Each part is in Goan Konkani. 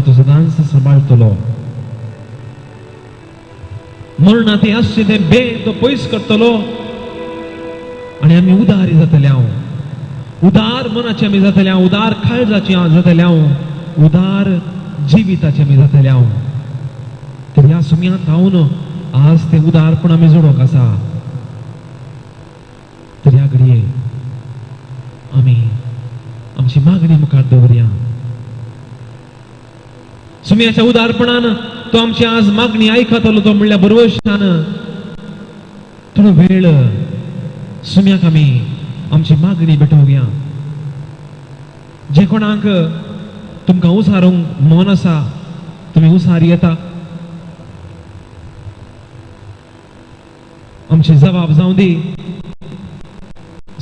तो सदांच सांबाळटलो. मरणां तें आसचें तें बें तो पयस करतलो आनी आमी उदारी जातले हांव, उदार मनाचे आमी जातले हांव, उदार काळजाचे हांव जातले हांव, उदार जिविताचे आमी जातले हांव. तर ह्या सुम्यांत हांव आज तें उदारपण आमी जोडूंक आसा. तर ह्या घडये आमी आमची मागणी मुखार दवरया. सुम्याच्या उदारपणान तो आमची आज मागणी आयकतलो तो म्हणल्यार बरोबरशान थोडो वेळ सुम्याक आमी आमची मागणी भेटोवया. जे कोणाक तुमकां उसारूंक मन आसा तुमी उसार येता. आमची जबाब जावं दी.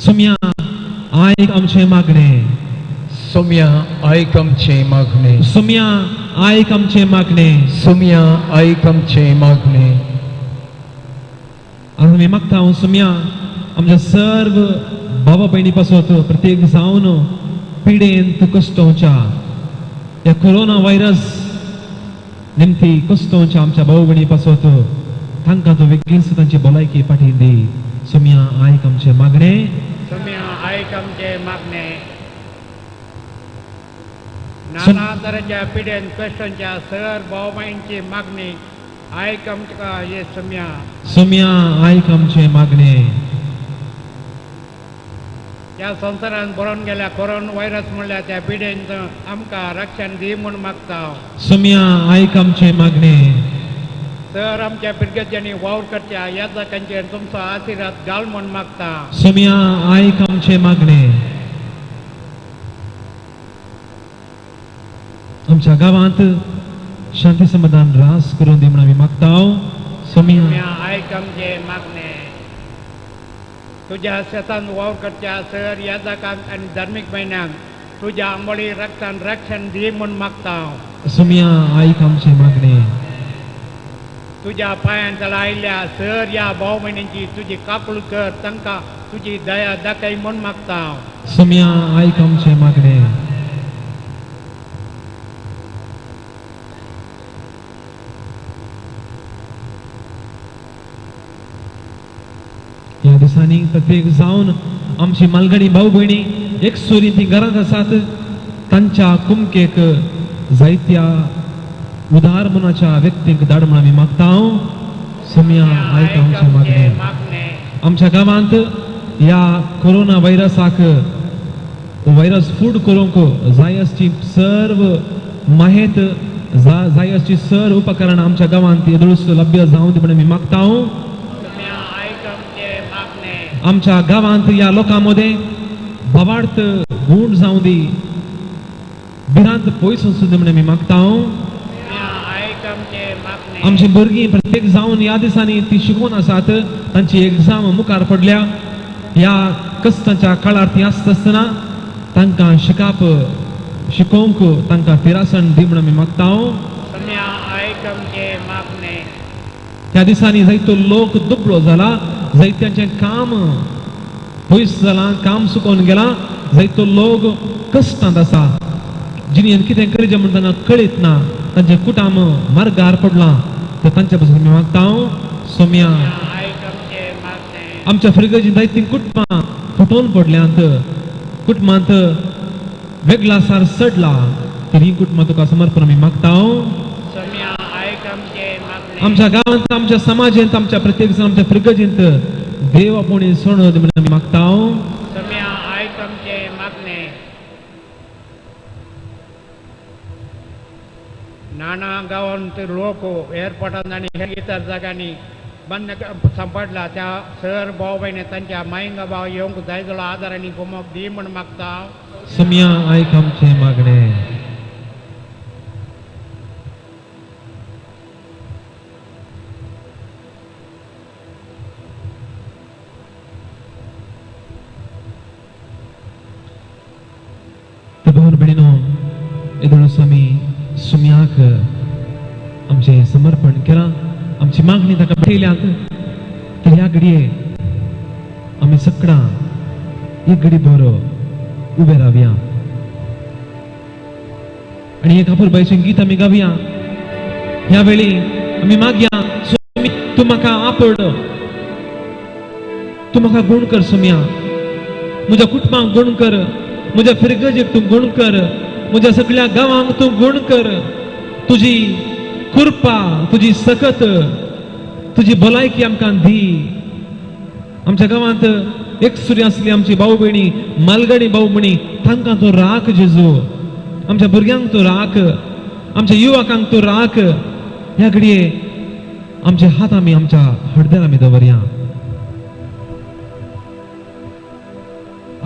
सुम्या आयक आमचें मागणें. सोम्या आयक आमचें मागणें. सुम्या आयक आमचें मागणें. सोम्या आयक आमचें मागणें. आज आमी मागता हांव सुम्या आमच्या सर्व बाबा भयणी पासत प्रत्येक जावन पिडेन कश्टोवच्या ह्या कोरोना व्हायरस निमती कश्टोवच्या आमच्या भाव भयणी पासत तांकां तूं वेगळीच तांची भलायकी पाठी दी. सुम्या आयक आमचें मागणें. सोम्या आयक आमचें मागणें. नाना तरेच्या पिडेन कश्टांच्या सर भाव भयणीची मागणी आयक आमकां हे सोम्या. सुम्या आयक आमचें मागणें. ह्या संवसारांत बरोवन गेल्या कोरोना व्हायरस म्हणल्यार त्या पिडेन आमकां रक्षण दी म्हूण मागता. सुम्या आयक आमचें मागणें. सर आमच्या पिरगेजांनी वावर करच्या ह्या जाकांचेर तुमचो आशिर्वाद घाल म्हूण मागता. सुम्या आयक आमचें मागणें. आमच्या गांवांत शांती समाधान रास करून दी म्हूण आमी मागता. सुम्या सोम्या आयक आमचें मागणें. तुज्या शेतान वावर करच्या सर ह्या जाकांक आनी धार्मीक म्हयन्यांक तुज्या आंबोळी रक्तान रक्षण दी म्हूण मागता. सुम्या आयक आमचें मागणें. तुज्या पांयान तळा आयिल्ल्या सर ह्या भाव भयणींची तुजी काकूळ कर, तांकां तुजी दया दाखय म्हूण मागता. सुम्या आयक आमचें मागणें. ह्या दिसांनी प्रत्येक जावन आमची मालगणी भाव भयणी एक सुरी ती घरांत आसात तांच्या कुमकेक जायत्या उदार मनाच्या व्यक्तींक धाड म्हूण आमी मागता. सुम्या आयक आमचें मागणें. मागणें. आमच्या गांवांत ह्या कोरोना व्हायरसाक व्हायरस फूड करूंक जाय आसची सर्व माहेत जाय आसची सर्व उपकरणां आमच्या गांवांत येदोळूच लभ्य जावं दी म्हूण आमी मागता. सोम्या आयक आमचें मागणें. आमच्या गांवांत ह्या लोकां मदें भावार्थ गूण जावं दी, भिरांत पयस वचूं दी म्हूण आमी मागता. सोम्या आयक आमचें मागणें. आमची भुरगीं प्रत्येक जावन ह्या दिसांनी ती शिकून आसात, तांची एग्जाम मुखार पडल्या. ह्या कश्टांच्या काळार ती आसता आसतना तांकां शिकाप शिकोवंक तांकां थिरासण दी म्हूण आमी मागता. सोम्या आयक आमचें मागणें. ह्या दिसांनी जायतो लोक दुबळो जाला, जायत्यांचें काम पयस जालां, काम सुकोवन गेलां, जायतो लोक कश्टांत आसा, जिणेन कितें करचें म्हूण तांकां कळीत ना, तांचें कुटाम मार्गार पडलां. तर तांच्या पासून आमी मागता. सोम्या आयक आमचें मागणें. आमच्या फिरगजी जायतीं कुटुंबां फुटोवन पडल्यांत, कुटुंबांत वेगळा सार चडला, तर हीं कुटुंबां तुका समर्पण आमी मागता. सोम्या आयक आमचें मागणें. आमच्या गांवांत, आमच्या समाजेंत, आमच्या प्रत्येक जाण आमच्या फिरगजींत देव आपोवणी सोडून म्हूण आमी मागता. सोम्या आयक आमचें मागणें. नाना गांवांत लोक एअरपोर्टांत आनी हेर इतर जाग्यांनी बंद सांपडला त्या सर भाव भयणी तांच्या मायंगा भाव येवंक जाय जालो आदार आनी गुमोक दी म्हूण मागता. सोम्या आयक आमचें मागणें. तर भाव भयणीनो येदोळूच आमी सुम्याक आमचें समर्पण केलां, आमची मागणी ताका भेटयल्यात. तर ह्या घडये आमी सगळां एक घडी बरो उबे रावया. आनी एक अपुरबायचें गीत आमी गावया. ह्या वेळी आमी मागया, स्वामी तूं म्हाका आपड, तूं म्हाका गुण कर सोम्या, म्हज्या कुटुंबाक गुण कर, म्हज्या फिरगजेक तूं गुण कर, म्हज्या सगळ्या गांवांक तूं गुण कर. तुजी कृपा, तुजी सकत, तुजी भलायकी आमकां दी. आमच्या गांवांत एक सुरी आसली आमची भाव भयणी, मालगणी भाव भयणी, तांकां तूं राख जेजू. आमच्या भुरग्यांक तूं राख, आमच्या युवकांक तूं राख. ह्या घडये आमचे हात आमी आमच्या हडद्यार आमी दवरया.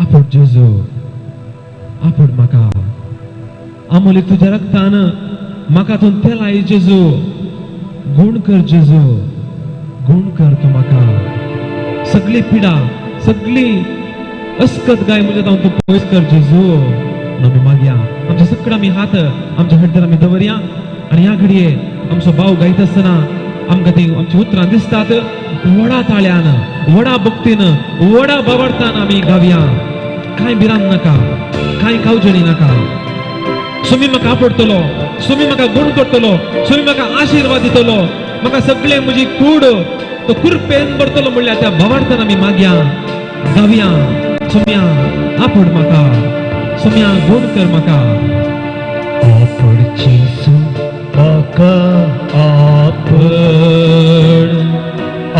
आपोड जेजू, आपोड म्हाका, आमोली तुज्या रक्तान म्हाका तूं तेलाय जेजू. गुण कर जेजू, गुण कर तूं म्हाका. सगळी पिडा, सगळी अस्कत गाय म्हज्या जावन तूं पयस कर जेजू. आमी मागया, आमच्या सगळं आमी हात आमच्या हड्ड्यार आमी दवरया. आनी ह्या घडये आमचो भाव गायता आसतना आमकां ती आमची उतरां दिसतात. व्हडा ताळ्यान, व्हडा भक्तीन, व्हडा बावडतान आमी गावया. कांय भिरांत नाका, कांय कावजणी नाका. सुमी म्हाका आपडटलो, सुमी म्हाका गुण करतलो, सुमी म्हाका आशिर्वाद दितलो, म्हाका सगळे म्हजी कूड तो कुरपेन भरतलो म्हणल्यार त्या भावार्थान आमी मागया, गावया. सुम्या आपड म्हाका, सुम्या गुण कर म्हाका. आपण जेजू म्हाका आपण,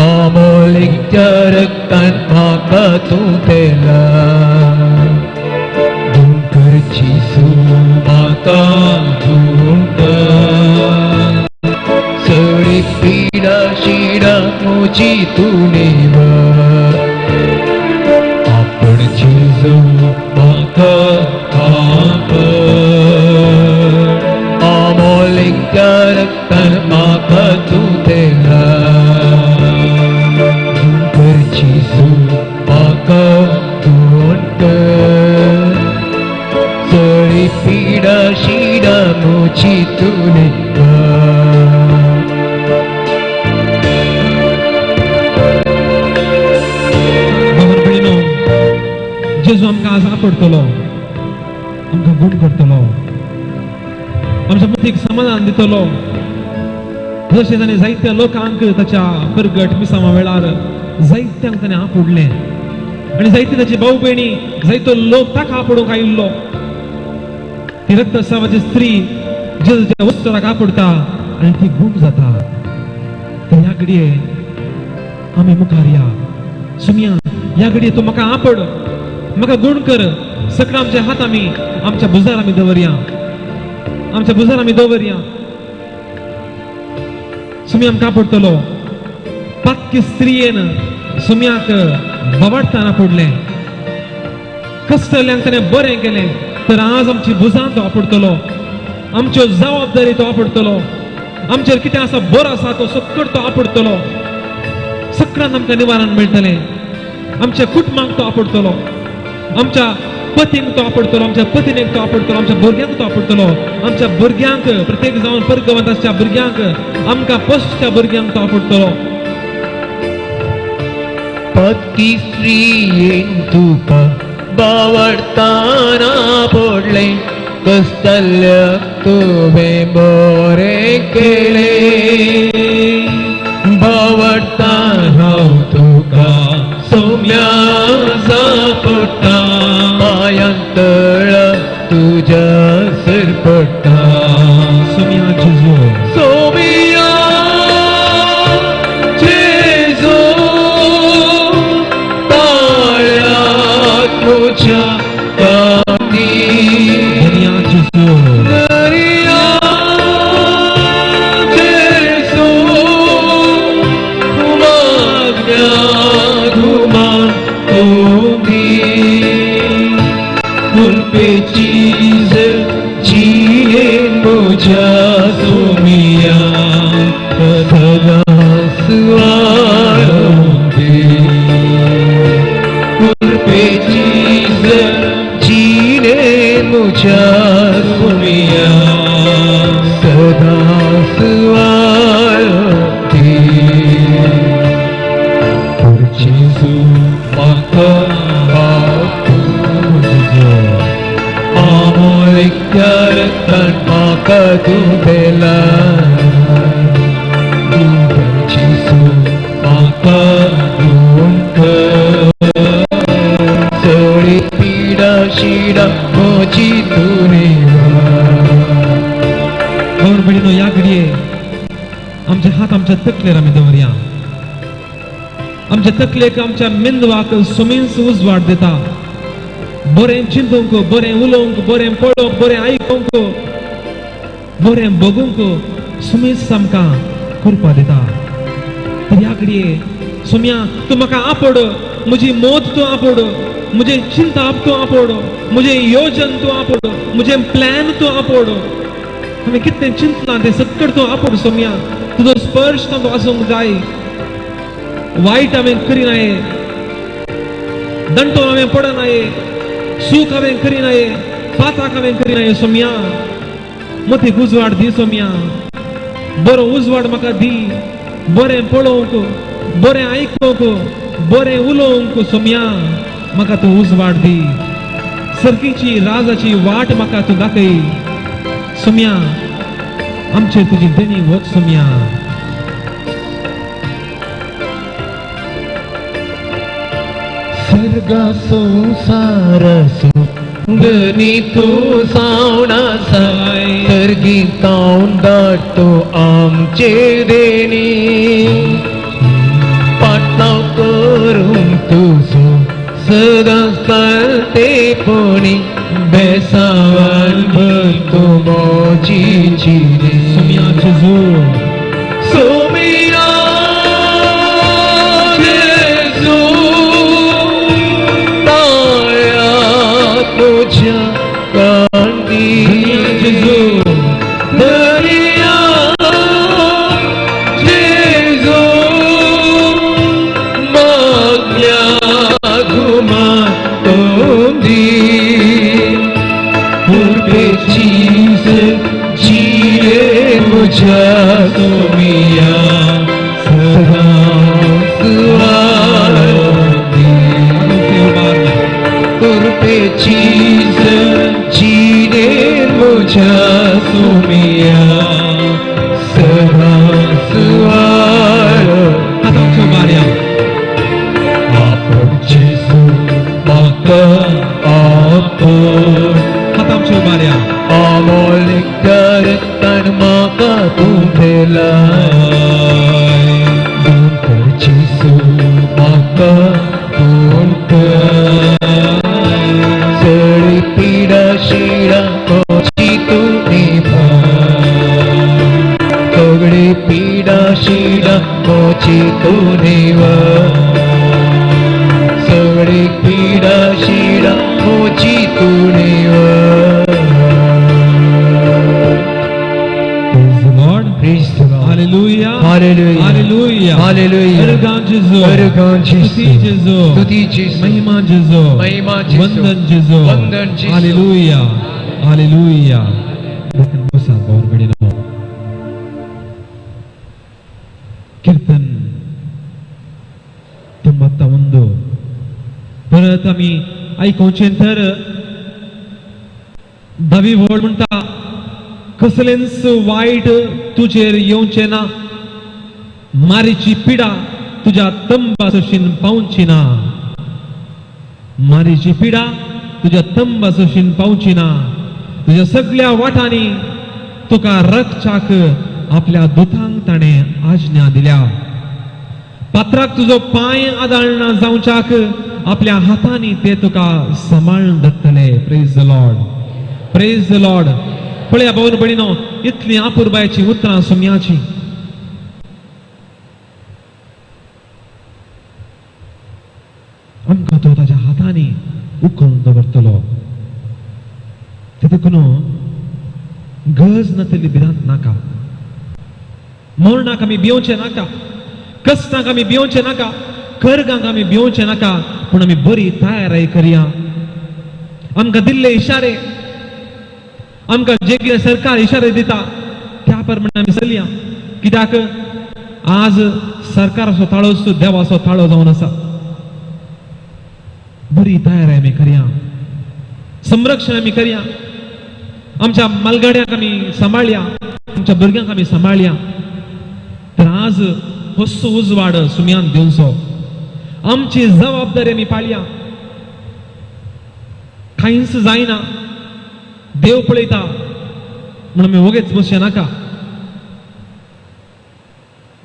आमोलीच्या रक्तान म्हाका तूं तेला. गुण कर जेजू म्हाका गुण कर, सगळी पिडा शिडा म्हजी तूं निवर. आपण जेजू म्हाका आपण, आमोलीच्या रक्तान म्हाका तूं तेला. गुण कर जेजू म्हाका गुण कर, सगळी पिडा शिडा म्हजी तूं निवर. भावान भयणीनो, जेजू आमकां आज आपडटलो, आमकां गुण करतलो, आमच्या मतीक समाधान दितलो. जशें ताणें जायत्या लोकांक ताच्या परगट मिसांवा वेळार जायत्यांक ताणें आपुडलें आनी जायते ताची भाव भयणी, जायतो लोक ताका आपोडूंक आयिल्लो. ती रक्तस्रावाची स्त्री जेजूच्या वस्त्राक आपुडटा आनी ती गुण जाता. तर ह्या घडये आमी मुखार या. सुमया ह्या घडये तूं म्हाका आपड, म्हाका गुण कर. सगळं आमचे हात आमी आमच्या भुजार आमी दवरया, आमच्या भुजार आमी दवरया. सुमी आमकां आपडटलो. पातकी स्त्रियेन सुम्याक बवाडताना पडलें, कष्टल्यांक ताणें बरें केलें. तर आज आमची भुजां तो आपडटलो, आमच्यो जबाबदारी तो आपडटलो, आमचेर कितें आसा बरो आसा तो सक्कड तो आपडटलो. सगळ्यांत आमकां निवारण मेळटलें. आमच्या कुटुंबाक तो आपडटलो, आमच्या पतींक तो आपडटलो, आमच्या पतिनीक तो आपडटलो, आमच्या भुरग्यांक तो आपडटलो, आमच्या भुरग्यांक प्रत्येक जावन परगवंत आसच्या भुरग्यांक, आमकां पोसच्या भुरग्यांक तो आपडटलो. पक्की स्त्रियेन तुका बावडताना पडलें, कसतल्याक तुवें बरें केलें. बावडता हांव तुका सोम्या जापडटा, पांयां तळा तुज्या सरपडटा. सुम्या जेजू, सोमिया जेजू, ताळ्यात म्हज्या काती. धन्या जेजू, दर्या जेजू, मागण्या घुमान तूं दी. कृपेची जिये म्हज्या सोमिया, सदां वाडोवन दी. कृपेची जिणे म्हज्या सोमिया, सदां वाडोवन दी. जेजू म्हाका जेजू, आमोलिक रक्तान भावन भयणीनो, ह्या घडये आमचे हात आमच्या तकलेर आमी दवरया. आमच्या तकलेक, आमच्या मेंदवाक सुमेंस उजवाड दिता. बरें चिंतूंक, बरें उलोवंक, बरें पळोवंक, बरें आयकूंक, बरें बगूंक सुमेस आमकां कृपा दिता. तर ह्या घडये सोम्या तूं म्हाका आपोड, म्हजी मोत तूं आपोड, म्हजें चिंताप तूं आपोड, म्हजें योजन तूं आपोड, म्हजें प्लॅन तूं आपोड. हांवें कितें चिंतलां तें सक्कड तूं आपोड सोम्या. तुजो स्पर्श तांकां आसूंक जाय. वायट हांवें करिनाये, दंटो हांवें पडनाये, सूख हांवें करिनाये, पाताक हांवें करिनाये. सोम्या मतीक उजवाड दी सोम्या, बरो उजवाड म्हाका दी. बरें पळोवंक, बरें आयकूंक, बरें उलोवंक सोम्या म्हाका तूं उजवाड दी. सर्कीची राजाची वाट म्हाका तूं दाखय सोम्या. आमचेर तुजी देणी वच सोम्या. सर्गा संसारसो धनी तूं सावणासाय, सर्गी तावन दाटतो आमचे देणी. पाटलाव करूंक तुजो सदां चलतेपणी, बेसावान भरतो मोजी जिणे. सोम्या जेजू. सोमिया जेजू, ताया तुझ्या कांदी. जेजू. दरिया जेजू, मागल्या घुमा तोंदी. कृपेचीच जिरे म्हज्या सोमिया, सदांच वाळोंदी. कृपेचीच जिरे म्हज्या सोमिया, सदांच वाळोंदी. हातांच्यो बारया. आपण जेजू म्हाका आपण. हातांच्यो बारया. अमोलिक रक्तान म्हाका तूं भेलाय. दोन कर जेजू म्हाका दोन कर. सगळी पिडा शिडा कोची तूं निभाय. सगळी पिडा शिडा कोची तूं निभाय. सगळी पिडा शिडा मोची तूं निभाय. Praise the Lord. Praise the Lord. Hallelujah. Hallelujah. Hallelujah. Hallelujah. अर्गां जेजू. अर्गां जेजू. स्तुती जेजू. स्तुती जेजू. महिमा जेजू. महिमा जेजू. वंदन जेजू. वंदन जेजू. हालेलुया. हालेलुया. लेकिन बसात भावन भयणीनो. कीर्तन 91 परत आमी आयकोवचें. तर दावी व्हड म्हणटा, कसलेंच वायट तुजेर येवचें ना, मारीची पिडा तुज्या तंबा सोशीन पावची ना. मारीची पिडा तुज्या तंबा सोशीन पावची ना. तुज्या सगळ्या वाटांनी तुका रक्षाक आपल्या दुतांक ताणें आज्ञा दिल्या. पात्राक तुजो पांय आदाळना जावच्याक आपल्या हातांनी ते तुका सांबाळून धरतले. Praise the Lord. Praise the Lord. पळया भावन भयणीनो, इतली आपुरबायची उतरां सोम्याची. आमकां तो ताच्या हातांनी उखलून दवरतलो. ते देखून गरज नातिल्ली भिरांत नाका, मरणाक आमी भिवचें नाका, कश्टांक आमी भिवचें नाका, करगांक आमी भिवचें नाका, पूण आमी बरी तयारी करया. आमकां दिल्ले इशारे, आमकां जे कितें सरकार इशारे दिता त्या प्रमाणे आमी चलया. कित्याक आज सरकाराचो ताळो देवाचो ताळो जावन आसा. बरी तयारी आमी करया, संरक्षण आमी करया, आमच्या मालगाड्यांक आमी सांबाळया, आमच्या भुरग्यांक आमी सांबाळया. तर आज होसो उजवाड सुम्यान दिवचो. आमची जबाबदारी आमी पाळया. कांयच जायना, देव पळयता. म्हणून आमी वगेच बसचें नाका.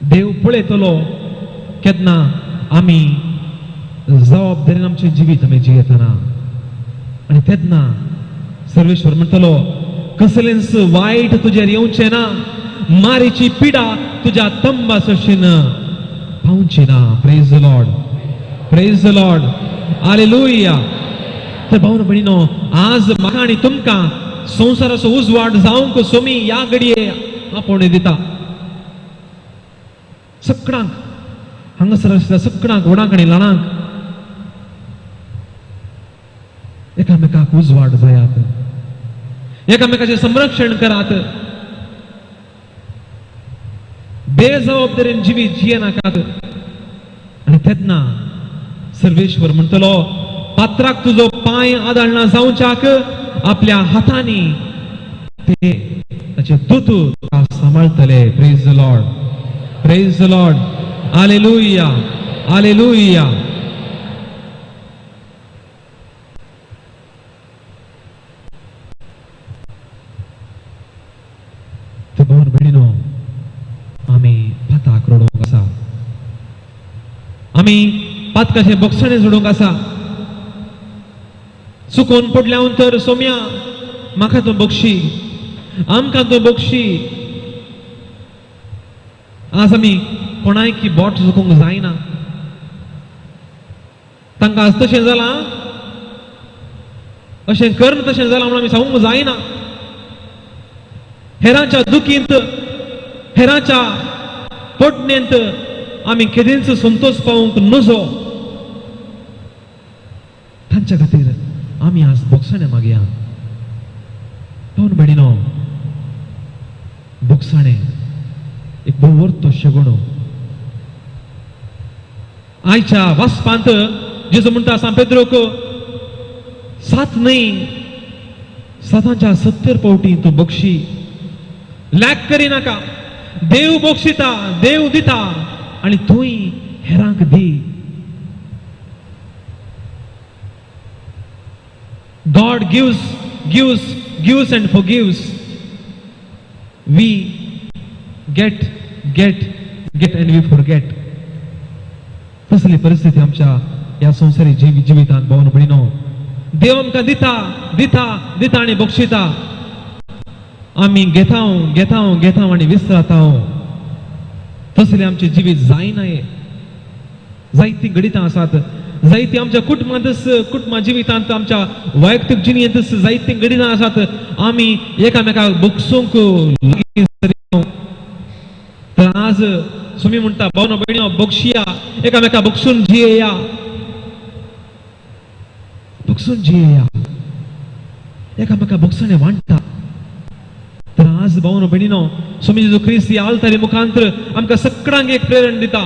देव पळयतलो केन्ना आमी जबाबदारीन आमचें जिवीत आमी जियेतना, आनी तेन्ना सर्वेश्वर म्हणटलो कसलेंच वायट तुजेर येवचें ना, मारीची पिडा तुज्या तंबा सशीन पावची ना. Praise the Lord, praise the Lord, hallelujah. तर भावन भयणीनो, आज म्हाका आनी तुमकां संवसाराचो उजवाड जावंक सोमी ह्या घडये आपोवणें दिता. सगळ्यांक हांगासर आशिल्ल्या सगळ्यांक, व्हडांक आनी ल्हानांक, एकामेकाक उजवाड जायात, एकामेकाचें संरक्षण करात, बेजबाबदारीन जिवीत जियेनाकात. आनी तेन्ना सर्वेश्वर म्हणटलो पात्राक तुजो पांय आदळना जावच्याक आपल्या हातांनी ते ताचे दूत तुका सांबाळटले. Praise the Lord, praise the Lord, hallelujah, hallelujah. तर भावन भयणीनो, आमी पाताक रडोवंक आसा, आमी पातकाचें बोगसणें जोडूंक आसा. चुकोन पडल्या तर सोम्या म्हाका तूं बक्षी, आमकां तूं बक्षी. आज आमी कोणायकी बोट चुकोवंक जायना. तांकां आज तशें जालां, अशें कर तशें जालां म्हणून आमी सांगूंक जायना. हेरांच्या दुखींत, हेरांच्या पोटणेंत आमी केदींच संतोश पावूंक नजो. तांच्या खातीर आमी आज बोगसाणें मागया. पावन भयणीनो, बोगसाणें एक भोव शेगुणो. आयच्या वाचपांत जेजू म्हणटा सांत पेद्रोक, सात न्हय सातांच्या 70 पावटी तूं बक्षी, लॅक करिनाका. देव बक्षिता, देव दिता आनी तूंय हेरांक दी. God gives, gives, gives and forgives. We get, get, get and we forget. तसली परिस्थिती आमच्या ह्या संवसारी जिवितांत भावन भयणीनो, देव आमकां दिता दिता दिता आनी बक्षिता. आमी घेताव घेताव घेताव आनी विसरताव. तसलें आमचें जिवीत जायना. जायतीं घडितां आसात, जायतीं आमच्या कुटुंबांतच, कुटुंबा जिवितांत, आमच्या वैयक्तीक जिणेंतच जायतीं घडितां आसात. आमी एकामेकाक बगसूंक लागीं सरिना. तर आज सुमी म्हणटा, भावना भयणीं, बक्षिया, एकामेका बक्षून जियेया, बक्षून जियेया, एकामेका बक्षणे वांट्टा. तर आज भावना भयणीनो, स्वामी जेजू क्रिस्त ह्या आल्तारी मुखांतर आमकां सगळ्यांक एक प्रेरण दिता.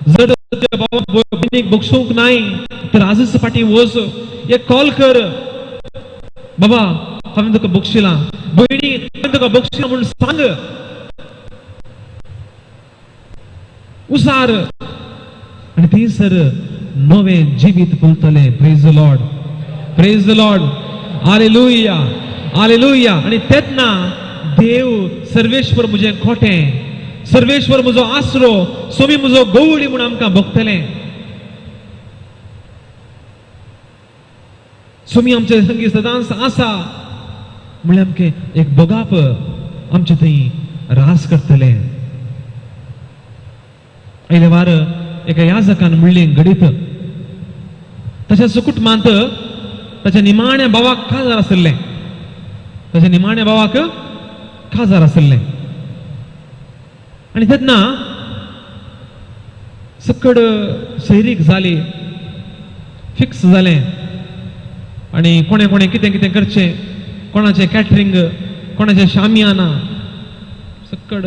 जर तुज्या भावाक भयणीक बक्षूंक नाय तर आजच फाटीं वच, एक कॉल कर, बाबा हांवें तुका बक्षिलां, भयणी हांवें तुका बक्षिलां म्हूण सांग. उसार आनी थंयसर नवें जिवीत फुलतलें. Praise the Lord, praise the Lord, hallelujah, hallelujah. आनी तेन्ना देव सर्वेश्वर म्हजें खोटें, सर्वेश्वर म्हजो आसरो, सोमी म्हजो गवळी म्हूण आमकां भोगतलें. सोमी आमचे संगी सदांच आसा म्हणल्यार आमचें एक भोगाप आमचे थंय रास करतलें. आयले वार एका याजकान म्हणलें घडीत, ताच्या कुटुंबांत ताच्या निमाण्या भावाक काजार आशिल्लें, ताच्या निमाण्या भावाक काजार आशिल्लें. आनी तेन्ना सकड सैरीक जाली, फिक्स जालें आनी कोणें कोणें कितें कितें करचें, कोणाचें कॅटरींग, कोणाचें शामियाना, सकड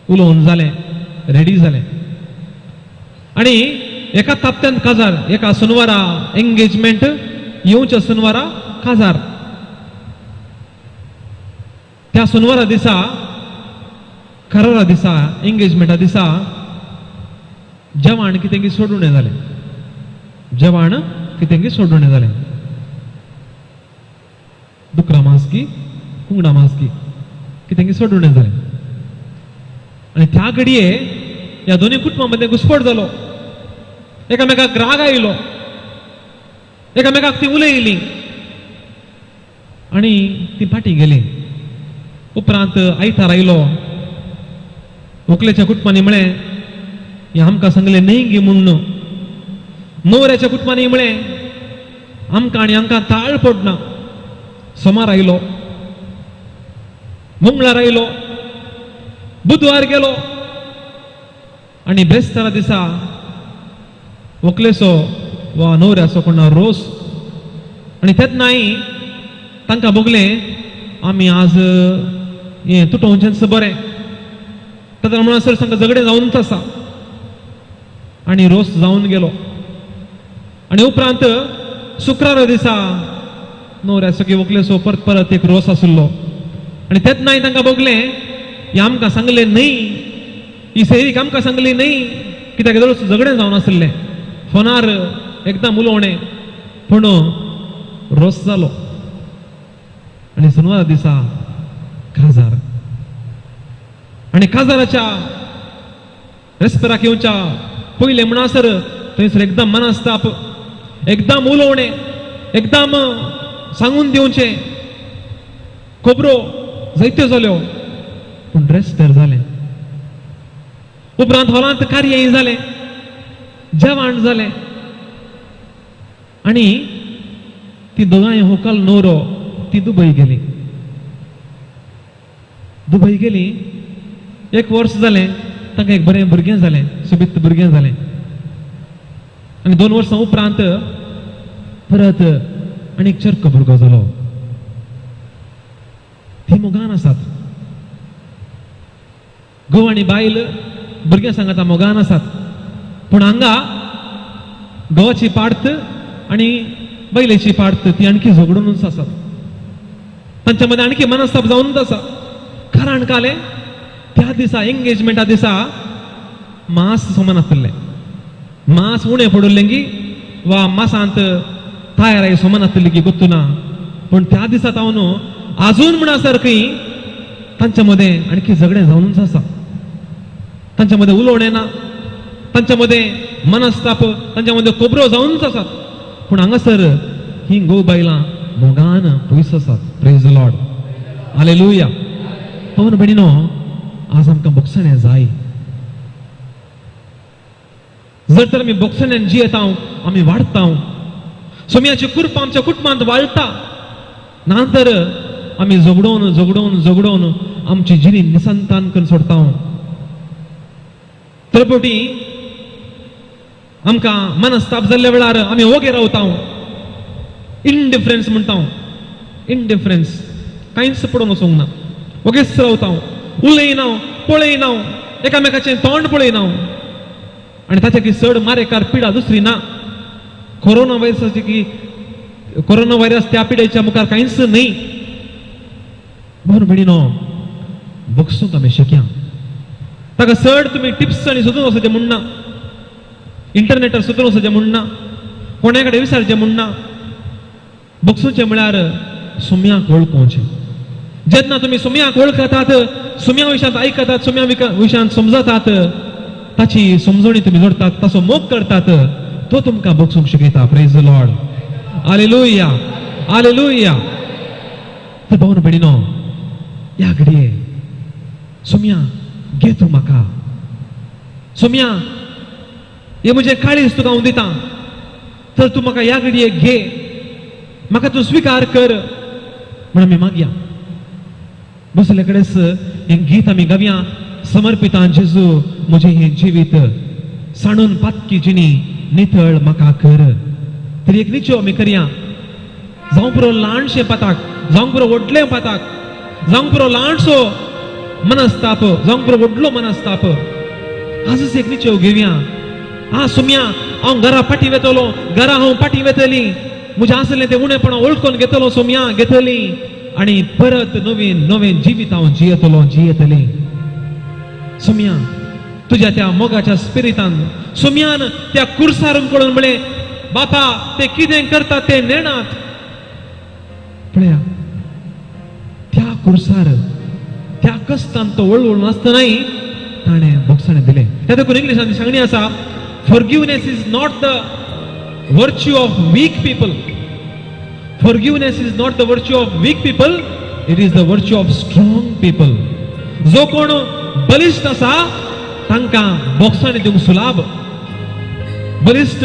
उलोवन जालें, रेडी जालें. आनी एका तापत्यान काजार, एका सुनवारा एंगेजमेंट, येवच्या सुनवारा काजार. त्या सुनवारा दिसा, करारा दिसा, एंगेजमेंटा दिसा जेवण कितें सोडून जालें, जेवण कितें सोडून जालें, डुकरा मांस की कुंगडा मांस की. की तेंगे सोडून जालें. आनी त्या घडये ह्या दोनूय कुटुंबा मदें घुस्पट जालो, एकामेकाक राग आयलो, एकामेकाक ती उलयली आनी ती फाटीं गेली. उपरांत आयतार आयलो, व्हंकलेच्या कुटुंबांनी म्हळें, हें आमकां सांगलें न्हय गे म्हूण. न्हवऱ्याच्या कुटुंबांनी म्हळें, आमकां आनी हांकां ताळ पडना. सोमार आयलो, मंगळार आयलो, बुधवार गेलो आनी बेस्तारा दिसा व्हंकलेचो वा न्हवऱ्याचो कोण रोस. आनी तेन्नाय तांकां भोगलें आमी आज हें तुटोवचेंच बरें. तेन्ना म्हणसर तांकां झगडें जावनच आसा आनी रोस जावन गेलो. आनी उपरांत शुक्रारा दिसा न्हवऱ्याचो की व्हंकलेचो परत परत एक रोस आशिल्लो आनी तेन्नाय तांकां भोगलें हें आमकां सांगलें न्हय, ही सैरीक आमकां सांगली न्हय, कित्याक येदोळच झगडें जावन आशिल्लें, फोनार एकदम उलोवणें, पूण रोस जालो. आनी शेनवारा दिसा काजार आनी काजाराच्या रेस्पेराक येवच्या पयलें म्हणसर थंयसर एकदम मनस्ताप, एकदम उलोवणें, एकदम सांगून दिवचें, खबरो जायत्यो जाल्यो, पूण रेस्पेर जालें. उपरांत हॉलांत कार्य जालें, जेवण जालें आनी ती दोगांय होकल न्हवरो ती दुबय गेली. दुबय गेली, एक वर्स जालें, तांकां एक बरें भुरगें जालें, सोबीत भुरगें जालें. आनी 2 वर्सां उपरांत परत आनी एक चरको भुरगो जालो. ती मोगान आसात, घोव आनी बायल भुरग्यां सांगाता मोगान आसात, पूण हांगा घोवाची पार्त आनी बायलेची पार्त ती आणखी झगडूनच आसात. तांच्या मदें आणखी मनस्ताप जावनच आसा. कारण कालें त्या दिसा एंगेजमेंटा दिसा मास समान आसलें, मास उणें पडिल्लें की वा मासांत तयार समान आसली की गोत्तू ना, पूण त्या दिसा तावन आजून म्हणसर खंय तांच्या मदें आणखी झगडें जावनच आसा. तांच्या मदें उलोवणें ना, तांच्या मदें मनस्ताप, तांच्या मदें खबरो जावनच आसात, पूण हांगासर ही घोव बायलां मोगान पयस आसात. प्रेज the Lord, hallelujah. पवन भयणीनो, आज आमकां भोगसणें जाय. जर तर आमी भोगसण्यान जियेता, आमी वाडटा, सोम्याची कृपा आमच्या कुटुंबांत वाडटा, ना तर आमी झगडोवन झगडोवन झगडोवन आमची जिणी निसंतान करून सोडता. तर आमकां मनस्ताप जाल्ल्या वेळार आमी ओगे रावता, इनडिफरन्स म्हणटा, इनडिफरन्स, कांयच पडून वचूंक ना, ओगेच रावता, उलयना, पळयना, एकामेकाचें तोंड पळयना. आनी ताच्या की चड मारेकार पिडा दुसरी ना. कोरोना व्हायरसाची की कोरोना व्हायरस त्या पिडेच्या मुखार कांयच न्हय. बरोबर भयणीनो, बगसूंक आमी शकया. ताका चड तुमी टिप्स आनी सोदून वचचें म्हूण ना, इंटरनेटार सोदून वचचें म्हूण ना, कोणा कडेन विचारचें म्हूण ना. बगसूचें म्हळ्यार सुम्याक वळखुचें. जेन्ना तुमी सुम्याक वळखतात, सुम्या विशयांत आयकतात, सुम्या विशयांत समजतात, ताची समजणी तुमी जोडतात, ताचो मोग करतात, तो तुमकां बगसूंक शिकयता. प्रेज लॉर्ड, हालेलुया, हालेलुया. तर भावन भयणीनो, ह्या घडये सुम्या घे तूं म्हाका, सुम्या हे म्हजें काळीज तुका हांव दिता, तर तूं म्हाका ह्या घडये घे, म्हाका तूं स्विकार कर म्हण आमी मागया. बसले कडेच हें गीत आमी गावया, समर्पिता जेजू म्हजें हें जिवीत, सांडून पातकी जिणी नितळ म्हाका कर. तरी एक निचो आमी करया. जावं पुरो ल्हानशें पाताक, जावंक पुरो व्हडलें पाताक, जावंक पुरो ल्हानसो मनस्ताप, जावंक पुरो व्हडलो मनस्ताप, आजच एक निचेव घेवया. आ सुम्या, हांव घरा फाटीं वेतलो, घरा हांव फाटीं वेतली, म्हजें आसलें तें उणेपणां वळखून घेतलो सोम्या, घेतली आनी परत नवीन नवीन जिवीत हांव जियेतलो, जियेतली. सोम्या तुज्या त्या मोगाच्या स्पिरितान सोम्यान त्या कुर्सार पळोवन म्हळें, बापा ते कितें करतात ते नेणात. पळया, त्या कुर्सार त्या कश्टान तो वळवळून आसतनाय ताणें बोगसाणें दिलें. त्या देखून इंग्लिशान सांगणी आसा, forgiveness is not the virtue of weak people. Forgiveness is not the virtue of weak people, it is the virtue of strong people. जो कोण बलिश्ट आसा तांकां बोगसाणें दिवंक सुलाभ. बलिश्ट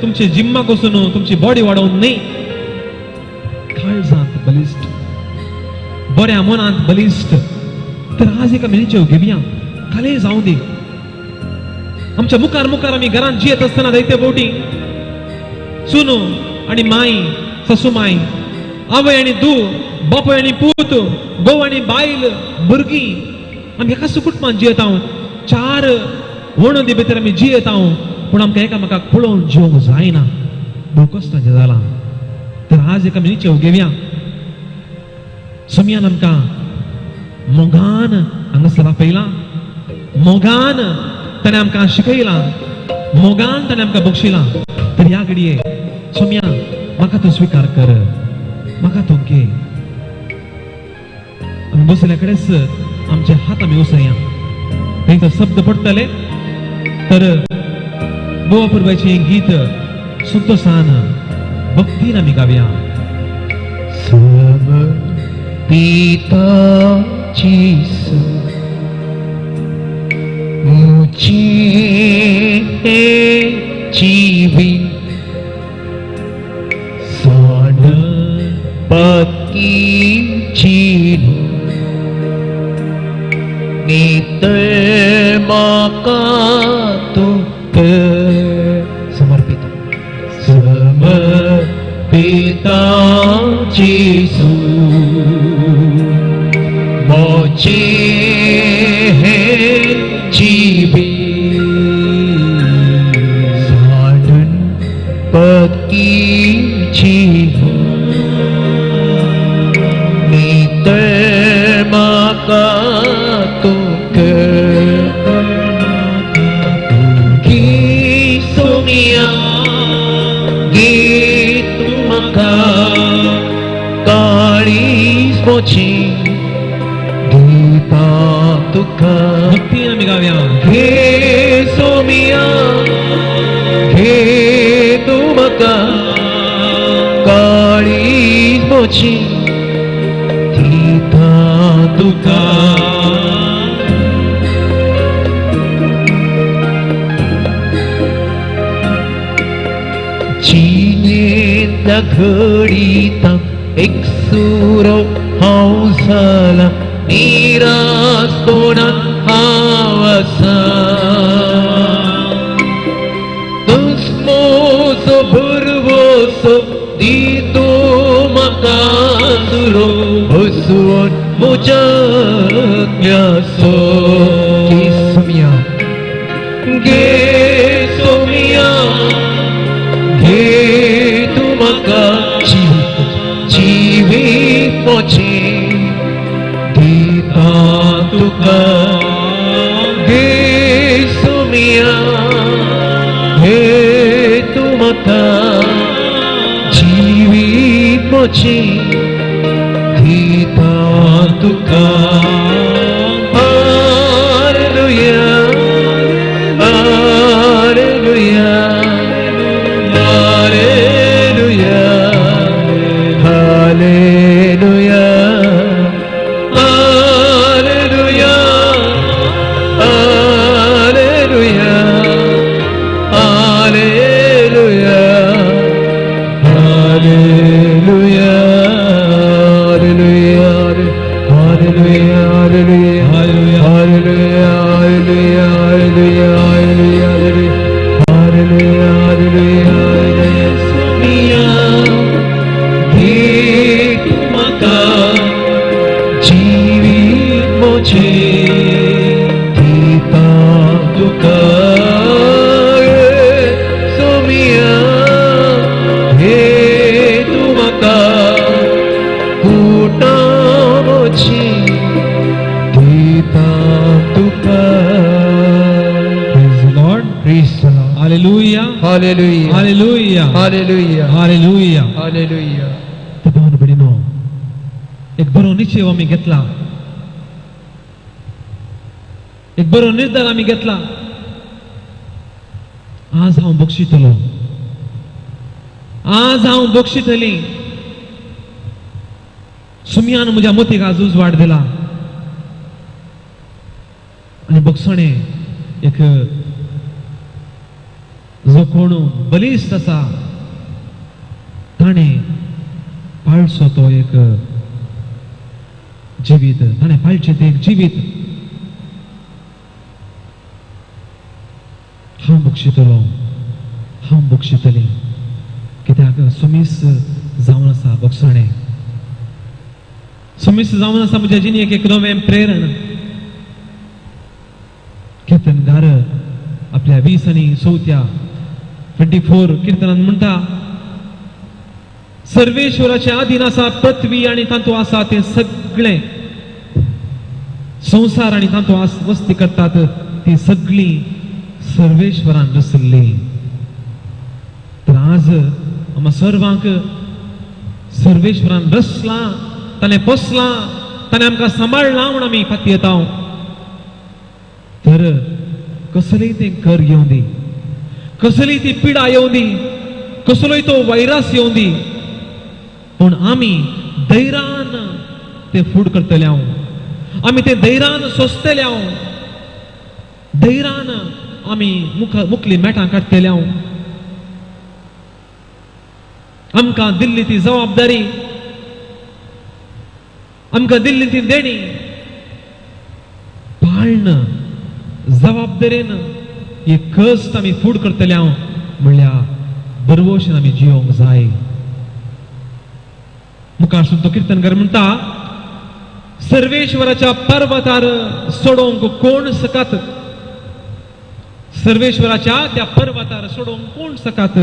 तुमचे जिम्माक वचून तुमची बॉडी वाडोवन न्हय, काळजांत बलिश्ट, बऱ्या मनांत बलिश्ट. तर आज एका निश्चय घेवया, खाली जावं दी. आमच्या मुखार मुखार आमी घरांत जियेत आसतना जायते फावटी सुनो आनी माई, सासू माय, आवय आनी धूव, बापूय आनी पूत, घोव आनी बायल, भुरगीं, आमी एकाच कुटुंबान जियेता. चार वणदी भितर आमी जियेता, पूण आमकां एकामेकाक पळोवन जिवंक जायना. भोव कश्टांचें जालां. तर आज एका निश्चय घेवया, सोमयान आमकां मोगान हांगासर आपयलां, मोगान ताणें आमकां शिकयलां, मोगान ताणें आमकां बक्षिलां. तर ह्या घडये सोमया, म्हाका तूं स्विकार कर, म्हाका तूं घे. आमी बसल्या कडेच आमचे हात आमी उसया, तांचो शब्द पडटले. तर गोवा पुरबायचें हें गीत संतोशान भक्तीन आमी गावया. समर्पिता जेसू मुझे जीवित साणपती चिनी नितळ म्हाका तूं कर. समर्पित, समर्पिता जेसू मोचे जीवी साधन पती जीवी नितळ म्हाका तूं कर. घे सोमया, घे तूं म्हाका, काळीज मोची दिता तुका. भक्तीन आमी गावया. घे सोमया, घे तूं म्हाका, काळीज मोची दिता तुका. जिणेंतल्या घडितांक एकसुरो हांव जाला, निरासपणान हांव आसा. दुस्मोसो भरवसो दितो म्हाका सुरो बसवून म्हज्या सो. घे सोमया, घे सोमया, घे तूं म्हाका, जिवीत जिवीत मोचें दिता तुका. घे सोमया, घे तूं म्हाका, जिवीत मोचें दिता तुका. Hallelujah, hallelujah, hallelujah, hallelujah, hallelujah, hallelujah, hallelujah, hallelujah, hallelujah, hallelujah, hallelujah. Hallelujah, hallelujah, hallelujah, hallelujah, hallelujah, hallelujah, hallelujah. Somaiya, घे तूं म्हाका, जिवीत मोचें दिता तुका. सोमया, घे तूं म्हाका, कुटां मोचें दिता तुका. Praise the Lord. Praise the Lord. Hallelujah. Hallelujah. Hallelujah. Hallelujah. Hallelujah. Hallelujah. तर भावान भयणीनो, एक बरो निश्चय आमी घेतला. एक बरो निर्धार आमी घेतला. आज हांव बक्षितलो, आज हांव बक्षितली. सुमयान म्हज्या मोतीक आज उजवाड दिला आनी बक्षणे एक जो कोण बलिश्ट आसा ताणें पाळचो तो एक जिवीत, ताणें पाळचें तें एक जिवीत. हांव बक्षितलो, हांव बक्षितली, कित्याक सुमीस जावन आसा बक्षणें, सुमीस जावन आसा म्हज्या जिणेक एक नवें प्रेरण. कीर्तनकार आपल्या 20 आनी 4 24 किर्तनान म्हणटा, सर्वेश्वराचे आधीन आसा पृथ्वी आनी तातूंत आसा तें सगळें, संवसार आनी तातूंत वस्ती करतात ती सगळी सर्वेश्वरान रचल्ली. तर आज आमकां सर्वांक सर्वेश्वरान रचलां, ताणें पोसलां, ताणें आमकां सांबाळ्ळां म्हूण आमी पातयेता. तर कसलेय तें कर येवं दी, कसलीय ती पिडा येवं दी, कसलोय तो व्हायरस येवं दी, पूण आमी धैर्यान तें फूड करतले हांव, आमी तें धैर्यान सोंसतले हांव, धैर्यान आमी मुखली मेटां काडटले हांव. आमकां दिल्ली ती जबाबदारी, आमकां दिल्ली ती देणी पाळण जबाबदारेन हे कश्ट आमी फूड करतले हांव म्हणल्यार बरवशेन आमी जियोंक जाय. मुखार तो कीर्तनकार म्हणटा, सर्वेश्वराच्या पर्वतार सोडोवंक कोण सकात, सर्वेश्वराच्या त्या पर्वतार सोडोवंक कोण सकात,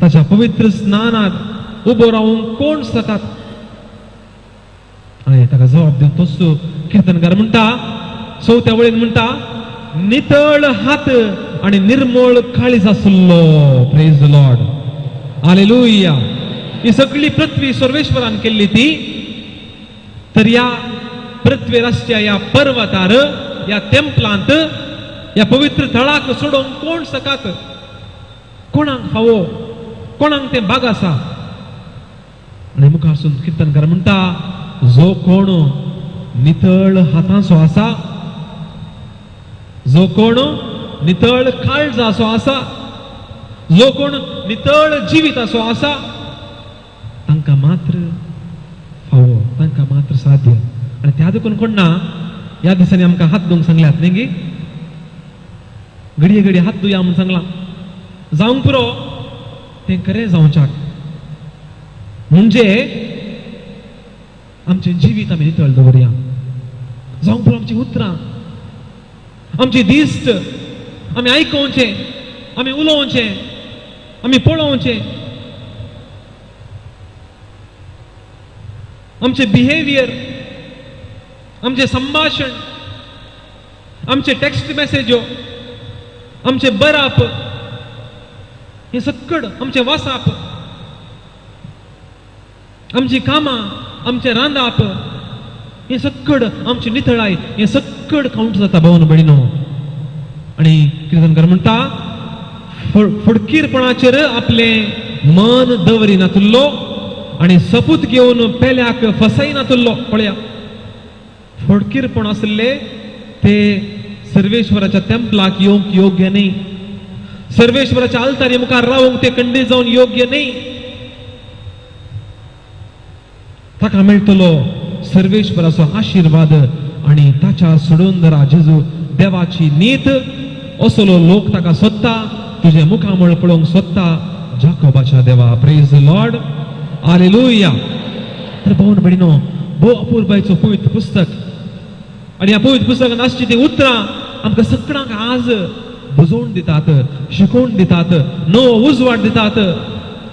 ताच्या पवित्र स्नानात उबो रावंक कोण सकात. आनी ताका जबाब दिवन तोच कीर्तनकार म्हणटा, चवथ्या वळीन म्हणटा, नितळ हात आनी निर्मळ काळीज आसलो. Praise the Lord, hallelujah. ही सगळी पृथ्वी सर्वेश्वरान केल्ली ती, तर ह्या पृथ्वीर आसच्या ह्या पर्वतार, ह्या तेंपलांत, ह्या पवित्र थळाक सोडोवंक कोण सकात, कोणाक फावो, कोणाक तें भाग आसा. आनी मुखारसून कीर्तनकार म्हणटा, जो कोण नितळ हातांचो आसा, जो कोण नितळ काळजाचो आसा, जो कोण नितळ जिविताचो आसा, तांकां मात्र फावो, तांकां मात्र साध्य. आनी त्या देखून कोण ना ह्या दिसांनी आमकां हात धुवंक सांगल्यात न्ही गी, घडये घडये हात धुया म्हूण सांगलां, जावंक पुरो तें खरें जावच्याक. म्हणजे आमचें जिवीत आमी नितळ दवरया, जावंक पुरो आमचीं उतरां, आमची दिश्ट, आमी आयकोवचें, आमी उलोवचें, आमी पळोवचें, आमचें बिहेवियर, आमचें संभाशण, आमचे टॅक्स्ट मॅसेज्यो, आमचें बराप, हें सक्कड आमचें वासाप, आमचीं कामां, आमचें रांदाप, हें सक्कड आमची नितळाय, हें सक्कड कावंट जाता भावन भयणीनो. आनी किर्तनकार म्हणटा, फडकीरपणाचेर आपलें मन दवरिनातुल्लो आनी सपूत घेवन पेल्याक फसयनातुल्लो. पळया, फडकीरपण आसले ते सर्वेश्वराच्या तेंपलाक येवंक योग्य न्ही, सर्वेश्वराच्या आल्तारी मुखार रावंक ते खंडीत जावन योग्य न्ही. ताका मेळटलो सर्वेश्वराचो आशिर्वाद आनी ताच्या सोडून जेजू देवाची नीत. असलो लोक ताका सोदता, तुजें मुखामळ पळोवंक सोदता जाकोबाच्या देवा. Praise the Lord, hallelujah. तर भावन भयणीनो, भोव अपुरबायचो पवित्र पुस्तक आनी ह्या पवित्र पुस्तकांत आसची ती उतरां आमकां सगळ्यांक आज बुजोवन दितात, शिकोवन दितात, नवो उजवाड दितात,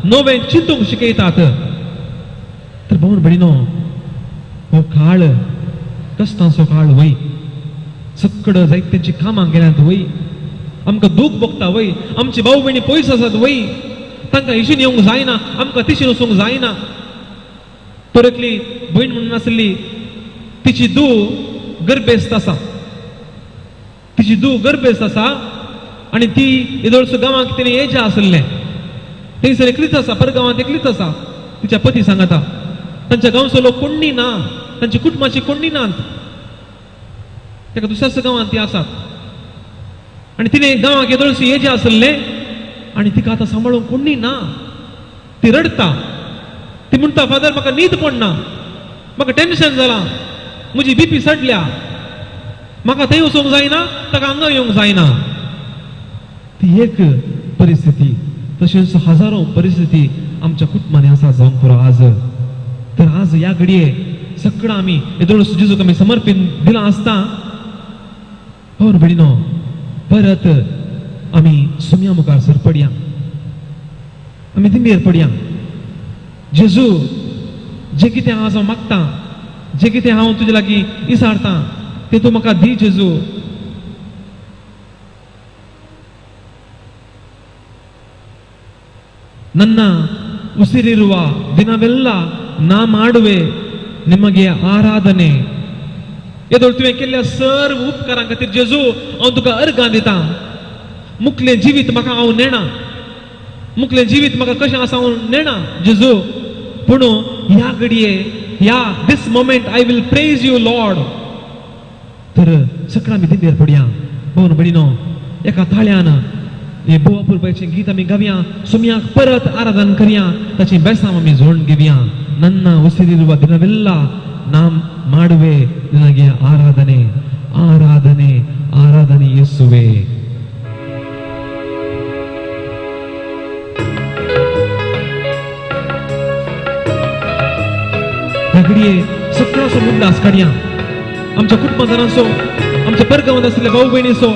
नवें चिंतूंक शिकयतात. तर भावन भयणीनो, हो काळ कश्टांचो काळ वय, सक्कड जायत्यांची कामां गेल्यांत वय, आमकां दूख भोगता वय, आमची भाव भयणी पयस आसात वय, तांकां हिशीन येवंक जायना, आमकां तिशीन वचूंक जायना. तर एकली भयण म्हणून आसली, तिची धूव गर्भेस्त आसा. तिची धूव गर्भेस्त आसा आनी ती येदोळसो गांवांक तिणें येयचें आसलें. थंयसर एकलीच आसा, परगांवांत एकलीच आसा. तिच्या पती सांगता तांच्या गांवचो लोक कोण्णी ना, तांची कुटुंबाची कोण्णी नात, ताका दुसऱ्याच गांवांत ती आसात. आनी तिणें गांवाक येदोळसो येयचें आसलें आनी तिका आतां सांबाळूंक कोण्णी ना. ती रडटा, ती म्हणटा, फादर म्हाका न्हीद पडना, म्हाका टेन्शन जालां, म्हजी बीपी चडल्या, म्हाका थंय वचूंक जायना, ताका हांगा येवंक जायना. ती एक परिस्थिती. तशेंच हजारो परिस्थिती आमच्या कुटुंबांनी आसा जावंक पुरो आज. तर आज ह्या घडये सगळं आमी येदोळ जेजूक आमी समर्पण दिलां आसता. हो भयणीनो, परत आमी सुम्या मुखार सर पडया, आमी दिंबेर पडया. जेजू, जें कितें आज हांव मागता, जें कितें हांव तुजे लागीं इसारतां तें तूं म्हाका दी जेजू. ನನ್ನ ಉಸಿರಿರುವ ದಿನವೆಲ್ಲ ನಾ ಮಾಡುವೆ ನಿಮಗೆ ಆರಾಧನೆ. येदोळ तुवें केल्ल्या सर्व उपकारां खातीर जेजू हांव तुका अर्गां दिता. मुखलें जिवीत म्हाका हांव नेणा, मुखलें जिवीत म्हाका कशें आसा हांव नेणा जेजू, पूण ह्या घडये ह्या this moment I will praise you Lord. तर सगळ्यां आमी दिंबेर पडया. भोवन भयणीनो, एका ताळ्यान हे बोवा पुरबायचें गीत आमी गावया, सुम्याक परत आराधन करया, ताचें बेसांव आमी जोडून घेवया. ನನ್ನ ಉಸಿರಿರುವ ದಿನವೆಲ್ಲ ನಾ ಮಾಡುವೆ ನಿನಗೆ ಆರಾಧನೆ, ಆರಾಧನೆ, ಆರಾಧನೆ ಯೇಸುವೆ. ह्या घडये सगळ्यांचो मुद्दास काडया, आमच्या कुटुंबांचो, आमच्या परगांवांत आशिल्ल्या भाऊ भयणीचो,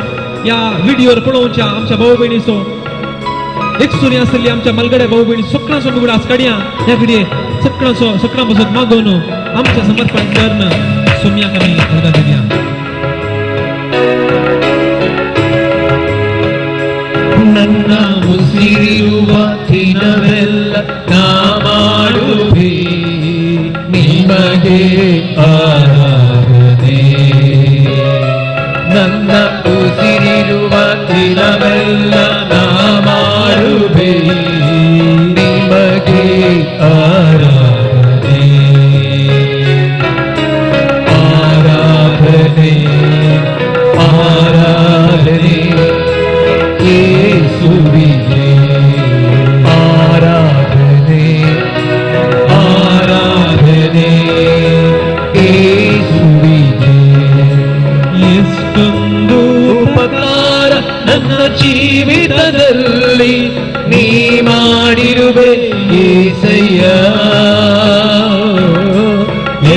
ह्या व्हिडियोर पळोवच्या आमच्या भाऊ भयणीचो, एक सुरी आशिल्ली आमच्या मलगड्या भाऊ भयणी, सगळ्यांचो उगडास काडया. ह्या घडये सगळ्यांचो सगळ्यां पासत मागोवन आमचें समर्पण करून सोम्याक आमी अर्गां दिवया. ನನ್ನ ಉಸಿರಿರುವ ದಿನವೆಲ್ಲ ನಾ ಮಾಡುವೆ ನಿಮಗೆ ಆರಾಧನೆ. ನನ್ನ ಉಸಿರಿರುವ ದಿನವೆಲ್ಲ ನಾ ಮಾಡುವೆ ನಿಮಗೆ ಆರಾಧನೆ. ಆರಾಧನೆ, ಆರಾಧನೆ ಯೇಸುವಿಗೆ. ಆರಾಧನೆ, ಆರಾಧನೆ ಯೇಸುವಿಗೆ. ಎಷ್ಟೊಂದು ಉಪಕಾರ ನನ್ನ ಜೀವಿತದಲ್ಲಿ ನೀ ಮಾಡಿರುವೆ ಏಸಯ್ಯ.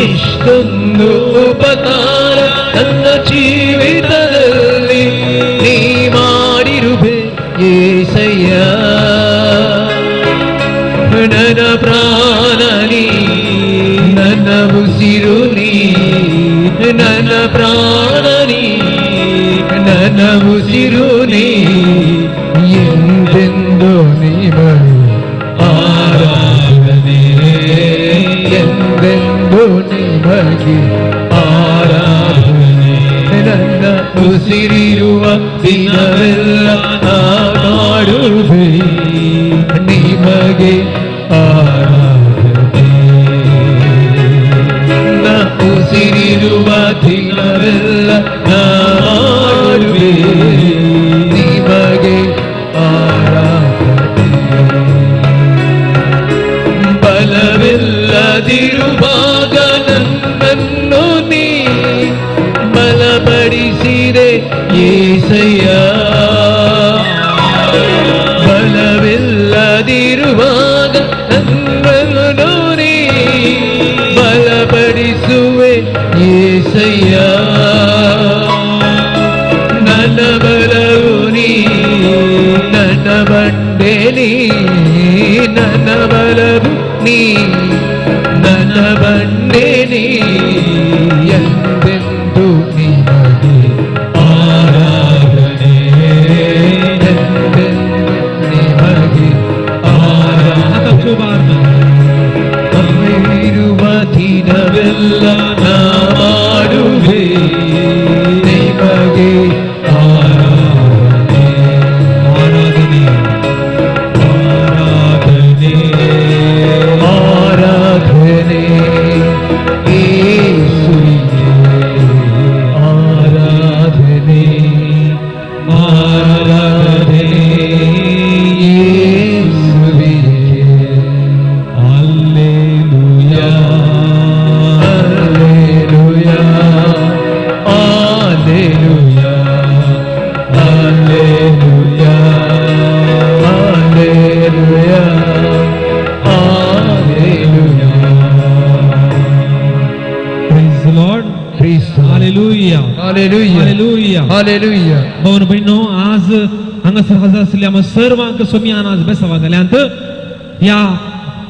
ಎಷ್ಟೊಂದು ಉಪಕಾರ ನನ್ನ ಜೀವಿತದಲ್ಲಿ ನೀ ಮಾಡಿರುವೆ ಏಸಯ್ಯ. ನನ್ನ ಪ್ರಾಣ ನೀ, ನನ್ನ ಉಸಿರು ನೀ, ನನ್ನ ಪ್ರಾಣ ನೀ, ನನ್ನ ಉಸಿರು ನೀ, ಎಂದೆಂದು ನಿಮಗೆ ಆರಾಧನೆ, ಎಂದೆಂದು ನಿಮಗೆ ಆರಾಧನೆ. ನನ್ನ ಉಸಿರಿರುವ ದಿನವೆಲ್ಲ ನಾ ಮಾಡುವೆ ನಿಮಗೆ ಆರಾಧನೆ. ನನ್ನ ಉಸಿರಿರುವ ದಿನವೆಲ್ಲ ನಾ ಮಾಡುವೆ ನಿಮಗೆ ಆರಾಧನೆ. ಬಲವಿಲ್ಲದಿರುವಾಗ ನನ್ನನ್ನು ನೀ ಬಲಪಡಿಸಿದೆ ಏಸಯ್ಯ. ಬಲವಿಲ್ಲದಿರುವಾಗ ನನ್ನನ್ನು ನೀ ಬಲಪಡಿಸುವೆ ಏಸಯ್ಯ. ನನ್ನ ಬಲವು ನೀ, ನನ್ನ ಬಂಡೆ ನೀ, ನನ್ನ ಬಲವು ನೀ, ನನ್ನ ಬಂಡೆ ನೀ, ಎಂದೆಂದು ನಿಮಗೆ ಆರಾಧನೆ, ಎಂದೆಂದು ನಿಮಗೆ ಆರಾಧನೆ. ಇರುವ ದಿನವೆಲ್ಲ ನಾ ಮಾಡುವೆ ನಿಮಗೆ. Hallelujah, hallelujah, hallelujah, hallelujah. Praise the Lord. Praise the Lord. Hallelujah. Hallelujah. Hallelujah. Hallelujah. भावन भयणो आज हांगासर हजर आशिल्ल्या आमकां सर्वांक सोमयान आज बेसावा घाल्यांत ह्या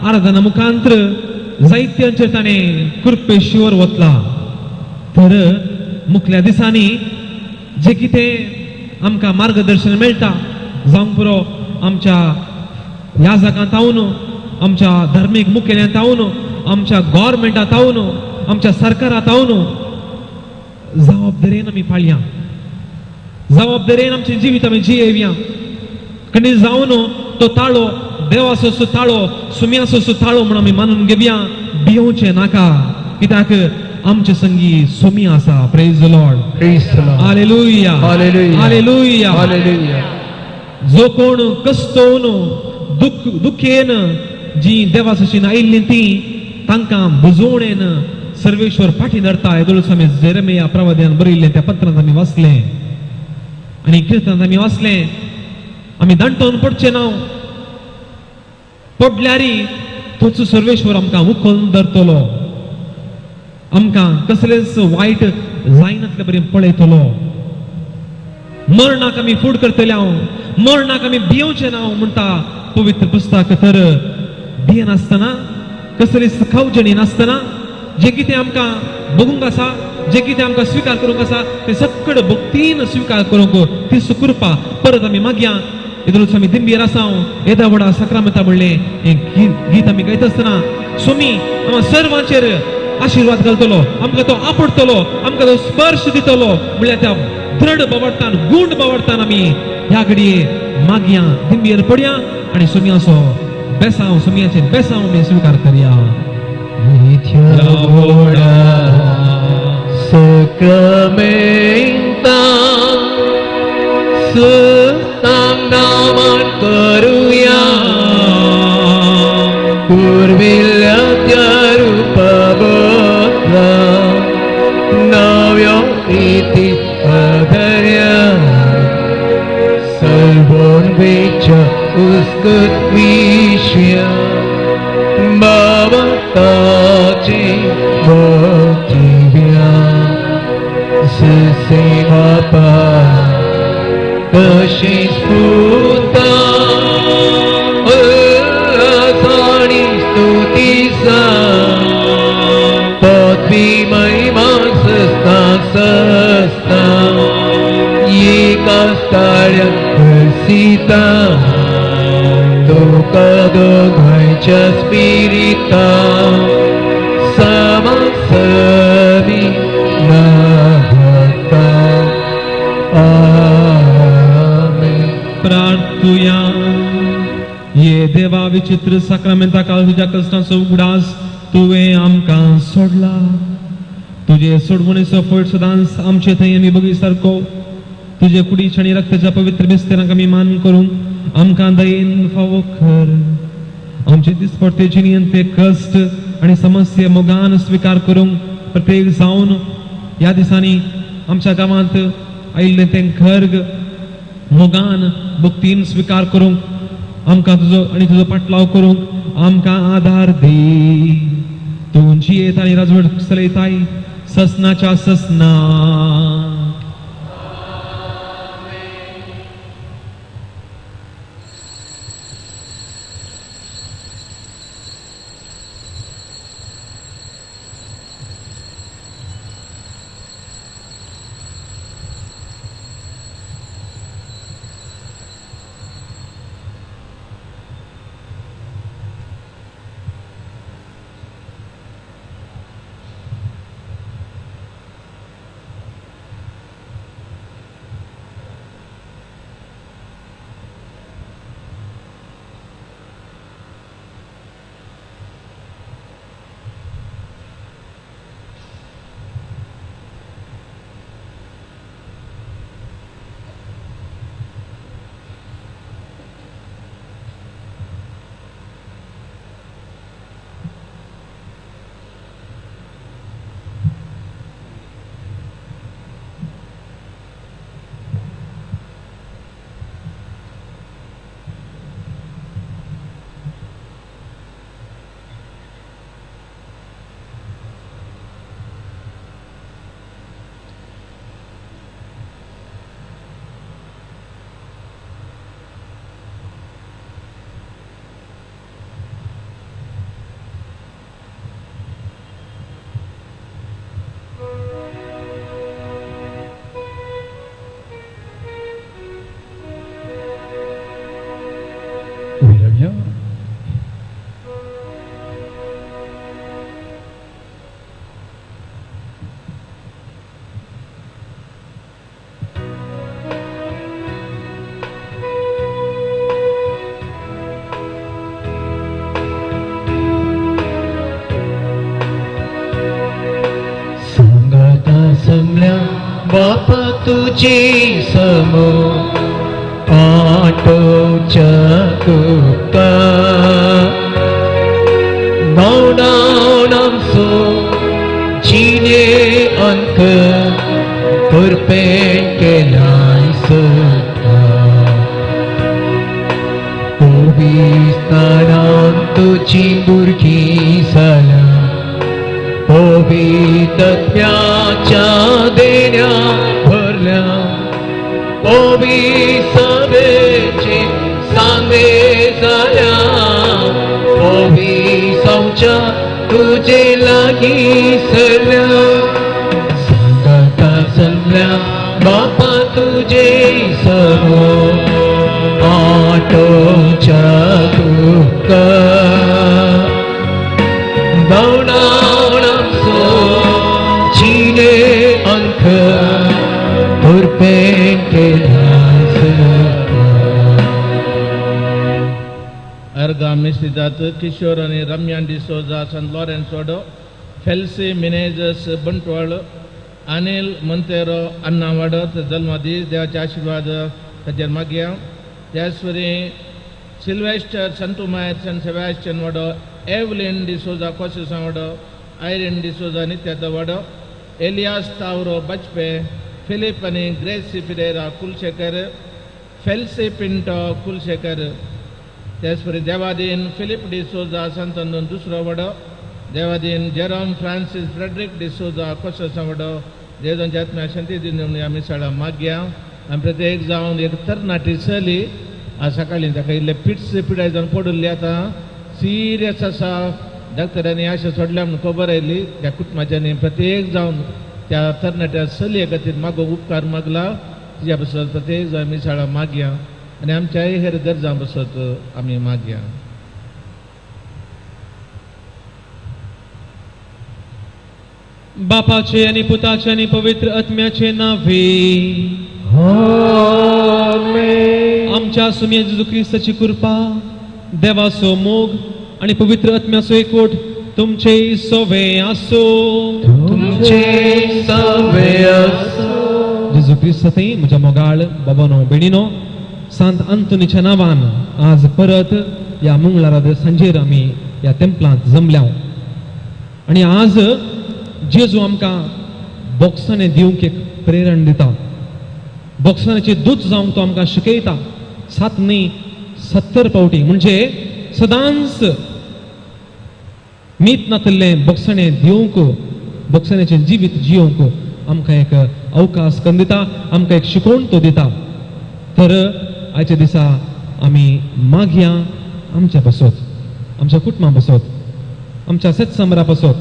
आराधना मुखांत्र जायत्यांचेर ताणें कृपेश्वर वतला. तर मुखल्या दिसांनी जे कितें आमकां मार्गदर्शन मेळटा जावंक पुरो आमच्या ह्या जागांत हांव, आमच्या धार्मीक मुखेल्यांत हांव, आमच्या गव्हर्मेंटांत हांव, आमच्या सरकारांत हांव, जबाबदारेन आमी पाळया, जबाबदारेन आमचें जिवीत आमी जियेवया. खंडीत जावन तो ताळो देवाचो असो ताळो, सुम्याचो असो ताळो म्हूण आमी मानून घेवया. भियोवचें नाका, कित्याक आमचे संगी सुमी आसा. Praise the Lord. Praise the Lord. Hallelujah. Hallelujah. Hallelujah. Hallelujah. जो कोण कस्तोवन दुख दुखेन जी देवासशीन आयिल्लीं ती तांकां बुजोवणेन सर्वेश्वर फाटीं धरता. येदोळच आमी जेरेमिया प्रवाद्यान बरयिल्लें त्या पत्रांत आमी वाचलें आनी किर्तनांत आमी वाचलें. आमी दांटोवन पडचें ना, पडल्यार तोच सर्वेश्वर आमकां उखलून धरतलो, आमकां कसलेंच वायट जायनातले बरें पळयतलो. मरणाक आमी फूड करतले हांव, मरणाक आमी भियोवचें ना म्हणटा पवित्र पुस्तक. तर भियेनासतना, कसलीच खवजणी नासतना, जें कितें आमकां भोगूंक आसा, जें कितें आमकां स्विकार करूंक आसा तें सगळें भक्तीन स्विकार करूंक ती सुकृपा परत आमी मागया. इतलोच आमी दिंबीर आसा, येदा व्हडा साक्रामेंता म्हणलें हें गीत आमी गायता आसतना स्वामी आमकां सर्वांचेर आशिर्वाद घालतलो, आमकां तो आपडतलो, आमकां तो स्पर्श दितलो. म्हणल्यार त्या दृढ बावडतान, गूंड बावडतान आमी ह्या घडये मागया, दिंबीर पडया आनी सोमयाचो बेसांव, सोमयाचें बेसांव आमी स्विकार करया. येद्या व्हडा साक्रामेंता सुतांक नामान करुया, पुर्विल्ल्या त्या रुपा बदला नव्यो रिती अधर्या, सर्वोन्वेच्या उस्कत विषया बाबताचे भक्तिव्या, ससे बापा तशी स्फूर्ता उल्हासाणी स्तुतीसा, पदवी महिमा सस्ता सस्ता एका स्थाळ्या हर्षिता, तुका दोघांच्या स्पिरिता समासवी नाहता. आमेन. प्रार्थुया. ये देवा, विचित्र साक्रामेंता काल तुज्या कश्टांचो उगडास तुवें आमकां सोडला. तुजे सोडवणेचो फळ सदांच आमचे थंय आमी बगी सारको तुजे कुडीच्या आनी रक्ताच्या पवित्र मिस्तेरांक आमी मान करूंक आमकां दयेन फावो कर. आमचे दिसपडते जिणेंतले कश्ट आनी समस्या मोगान स्विकार करूंक प्रत्येक जावन ह्या दिसांनी आमच्या गांवांत आयिल्लें तें खर्ग मोगान भक्तीन स्विकार करूंक आमकां तुजो आनी तुजो पाटलाव करूंक आमकां आदार दी. तूं जियेत आनी राजवट चलयताय ससनाच्या ससना. घेवया. सांगाता समल्या बापा तुझी समो आटोच्या तुका नावनामसो जिने अंक तुरपेन केलाय सता कोविस्तारान तुझी भुरगीं जाल्या पवित्रत्म्याच्या देण्या भरल्या पविसभेचे सांगे जाल्या पविसांच्या तुजे लागीं सरल्या. सांगाता जल्मल्या बापा तुजे समो आटोच्या तुका दावणासो जिने अंक तुरपेन केलाय सता. अर्गा मिस्त्रीदात किशोर आनी रम्यान डिसोजा संत लॉरेन्स वाडो, फेल्सी मिनेजस बंटवाळ, अनिल मंतेरो अन्ना वाडो जल्मदीस देवाचे आशिर्वाद ताचेर मागया. त्याच वरी सिल्वेस्टर संतुमायर संत सेबॅस्टियन वाडो, एवलिन डिसोजा कोसेसां वाडो, आयरीन डिसोजा नित्याता वाडो, एलियास तावरो बचपे, फिलीप आनी ग्रेसी पिरेरा कुलशेखर, फेल्सी पिंटो कुलशेखर. त्याचपरी देवादीन फिलीप डिसोजा संत दुसरो वडो, देवादीन जेरोम फ्रांसीस फ्रेडरीक डिसोजा कोसोसा वडो, देवदांच्या आत्म्या शांती दिवन म्हणून आमी सगळ्या मागया. आनी प्रत्येक जावन एक तरणाटी चली आज सकाळीं ताका इल्ले पिट्स पिडाय जावन पडिल्ली, आतां सिरियस आसा, डॉक्टरांनी आशा सोडल्या म्हणून खबर आयली. त्या कुटुंबाच्यांनी प्रत्येक जावन त्या तरणाट्या चलये खातीर मागो उपकार मागला, तिच्या पासत प्रत्येक जावन आमी सगळ्या मागया आनी आमच्याय हेर गरजां पासत आमी मागया. बापाचे आणि पुताचे आणि पवित्र आत्म्याचे नावे. आमेन. आमच्या सुमये जेजू क्रिस्ताची कृपा, देवाचो मोग आणि पवित्र आत्म्याचो एकवट तुमचे सोवे आसो. तुमचे सवे आसो. जेजू क्रिस्ताथंय म्हज्या मोगाळ बाबानो भयणीनो, सांत अंतोनीच्या नांवान आज परत ह्या मंगळारा सांजेर आमी ह्या तेंपलांत जमल्या आनी आज जेजू आमकां बोक्सांनी दिवंक एक प्रेरण दिता. बोक्सांचे दूत जावंक तो आमकां शिकयता. 7 न्ही 70 फावटी, म्हणजे सदांच मीत नातिल्लें बोक्साणें दिवंक, बोक्साण्याचें जिवीत जियोवंक आमकां एक अवकाश करून दिता, आमकां एक शिकवण तो दिता. तर आयच्या दिसा आमी मागया आमच्या पासत, आमच्या कुटुंबा पासत, आमच्या सत्संबरा पासत,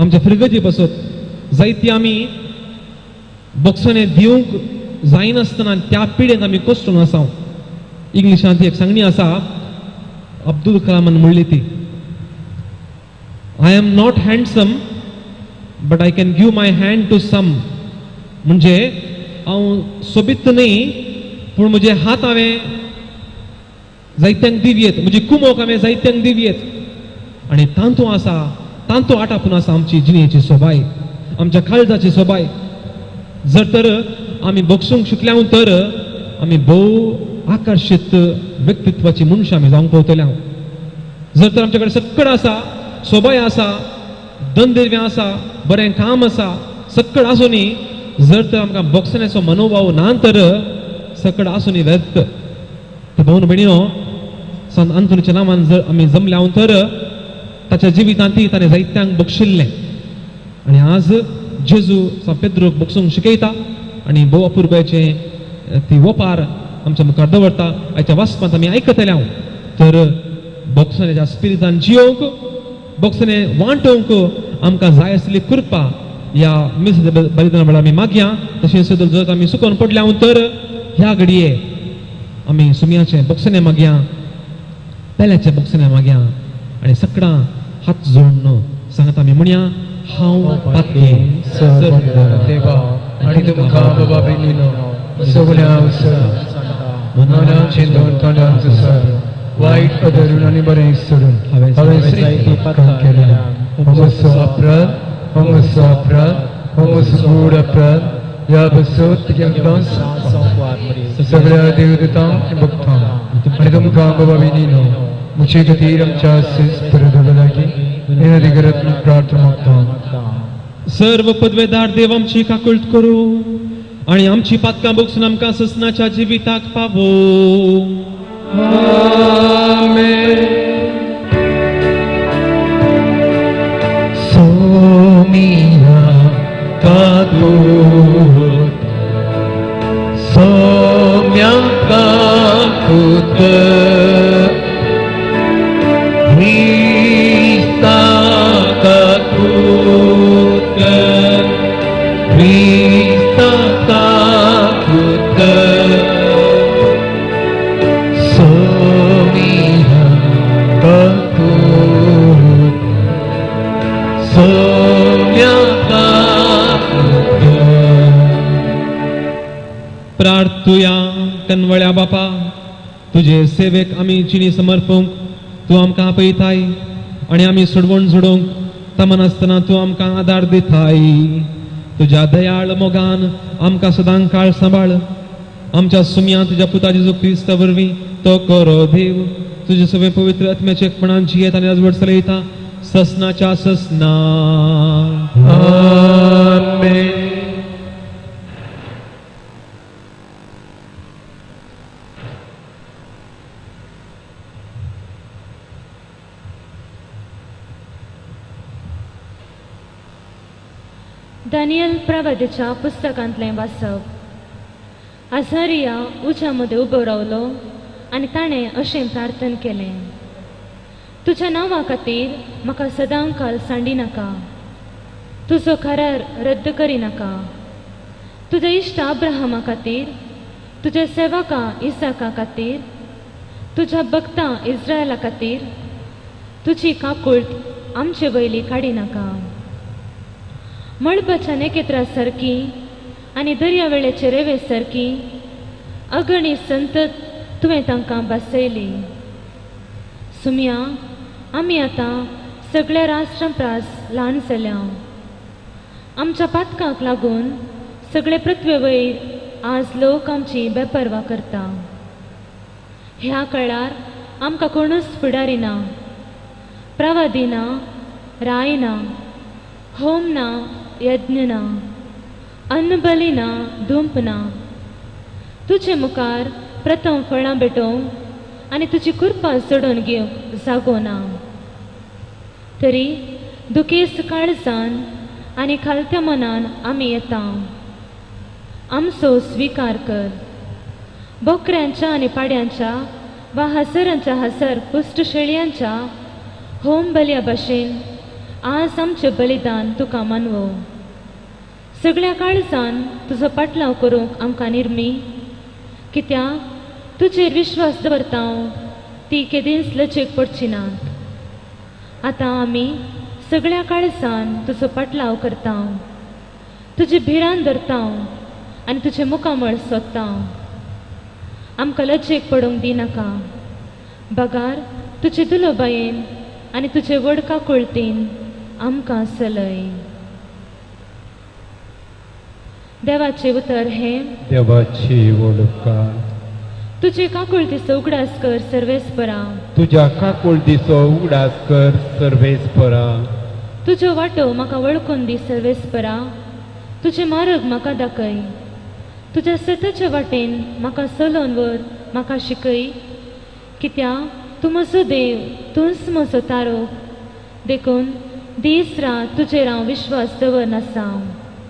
आमच्या फिरगजी पासत, जायती आमी बोक्साणें दिवंक जायनासतना त्या पिडेन आमी कश्टून आसा. इंग्लिशांत एक सांगणी आसा, अब्दुल कलामान म्हणली ती, I am not handsome but I can give my hand to some. म्हणजे हांव सोबीत न्हय पूण म्हजे हात हांवें जायत्यांक दिवयेत, म्हजी कुमोक हांवें जायत्यांक दिवयेत. आनी तांतू आसा, तांतू आटापून आसा आमची जिणेची सोबाय, आमच्या काळजाची सोबाय. जर तर आमी बक्षूंक शिकल्या तर आमी भोव आकर्शीत व्यक्तित्वाची मनशां आमी जावंक पावतले. जर तर आमचे कडेन सक्कड आसा, सोबाय आसा, दंदिरवें आसा, बरें काम आसा, सक्कड आसूनी जर तर आमकां बोक्सण्याचो मनोभाव ना तर सकड आसूनी व्यर्थ. तर भावन भयणीनो, संत अंतोनीच्या नांवान जर आमी जमल्या तर ताच्या जिवितांत ताणें जायत्यांक बक्षिल्लें. आनी आज जेजू सांत पेद्रूक बक्षूंक शिकयता आनी भोव अपुरबायचें ती वपार आमच्या मुखार दवरता. आयच्या वाचपांत आमी आयकतले हांव. तर बोक्सण्याच्या स्पिरितान जियोवंक, बोक्सणे वांटोवंक आमकां जाय आसली कृपा ह्या मिस बलिदाना वेळार आमी मागया. तशेंच जर आमी सुकोन पडल्या तर ह्या घडये आमी सुमयाचें बोक्सणे मागया. पेल्याच्या बोक्सण्या मागया आनी सगळां हात जोडून सांगता आमी म्हणया हांव पातकी. देवा आनी तुमकां बाबा भयणीनो सगळ्या अवसर मनान चिंतून तोंडान सर वायट अदरून आनी बरें सोडून हांवें जायतीं पातकां केल्या. हो म्हजो अपराध, हो म्हजो अपराध, हो म्हजो गूढ अपराध. ह्या बसत सगळ्या देवदूतांक आनी भक्तांक आनी तुमकां बाबा भयणीनो म्हजे खातीर आमच्या परत लागीं विनंती करत प्रार्थना मागता. सर्व पदवेदार देव आमची काकुळट करूं आनी आमची पातकां बगसून आमकां ससनाच्या जिविताक पावो. सोमिया काकूत, सोम्या काकूत, क्रिस्ता काकूत, क्रिस्ता काकूत, सोमिया काकूत, सोम्या काकूत. प्रार्थुया. कनवळ्या बापा, तुजे सेवेक आमी जिणी समर्पूंक तूं आमकां आपयताय आनी आमी सोडवण जोडूंक तमनासतना तूं आमकां आदार दिताय. तुज्या दयाळ मोगान आमकां सदां काळ सांबाळ. आमच्या सुमया तुज्या पुता जेजू क्रिस्ता वरवीं तो करो देव तुजे सगळे पवित्र आत्म्याचे एकपणान जियेत आनी राजवट चलयता ससनाच्या ससना. आमेन. दानियल प्रवादेच्या पुस्तकांतलें वाचप. आझारिया उज्या मदें उबो रावलो आनी ताणें अशें प्रार्थन केलें, तुज्या नांवा खातीर म्हाका सदां काल सांडी नाका, तुजो करार रद्द करिनाका. तुज्या इश्ट अब्राहमा खातीर, तुज्या सेवका इसाका खातीर, तुज्या भक्ता इस्रायला खातीर तुजी काकूळट आमचे वयली काडिनाका. मळबाच्या नेकेत्रा सारकी आनी दर्या वेळेचे रेवे सारकी अगणी संतत तुवें तांकां बसयली. सुमया, आमी आतां सगळ्या राष्ट्रां प्रास ल्हान जाल्या. आमच्या पातकांक लागून सगळे पृथ्वे वयर आज लोक आमची बेपर्वा करता. ह्या काळार आमकां कोणूच फुडारी ना, प्रवादी ना, राय ना, होम ना, यज्ञ ना, अन्नबली ना, धुंप ना. तुजे मुखार प्रथम फळां भेटोवंक आनी तुजी कृपा जोडून घेवंक जागो ना. तरी दुखेस्त काळजान आनी खालत्या मनान आमी येता. आमचो स्विकार कर. बोकऱ्यांच्या आनी पाड्यांच्या वा हजारांच्या हजार पुश्ट शेळयांच्या होम बलया भाशेन आज आमचें बलिदान तुका मानवो. सगळ्या काळजान तुजो पाटलाव करूंक आमकां निर्मी, कित्याक तुजेर विश्वास दवरता हांव ती केदींच लजेक पडची नात. आतां आमी सगळ्या काळजान तुजो पाटलाव करता, तुजी भिरांत धरता आनी तुजें मुखामळ सोदता. आमकां लजेक पडूंक दिनाका, बगार तुजे दुलोबायेन आनी तुजे व्हड काकुळतीन आमकां सलय. देवाचें उतर हें. देवाची वळख. तुजे काकुळतीचो उगडास कर सर्वेस्परा. तुज्या काकुळतीचो उगडास कर सर्वेस्परा. तुज्यो वाटो म्हाका वळखून दी सर्वेस्परा, तुजे मार्ग म्हाका दाखय. तुज्या सताच्या वाटेन म्हाका चलोवन व्हर, म्हाका शिकय, कित्याक तूं म्हजो देव, तूंच म्हजो तारो. देखून दीस रात तुजेर हांव विश्वास दवरनासा.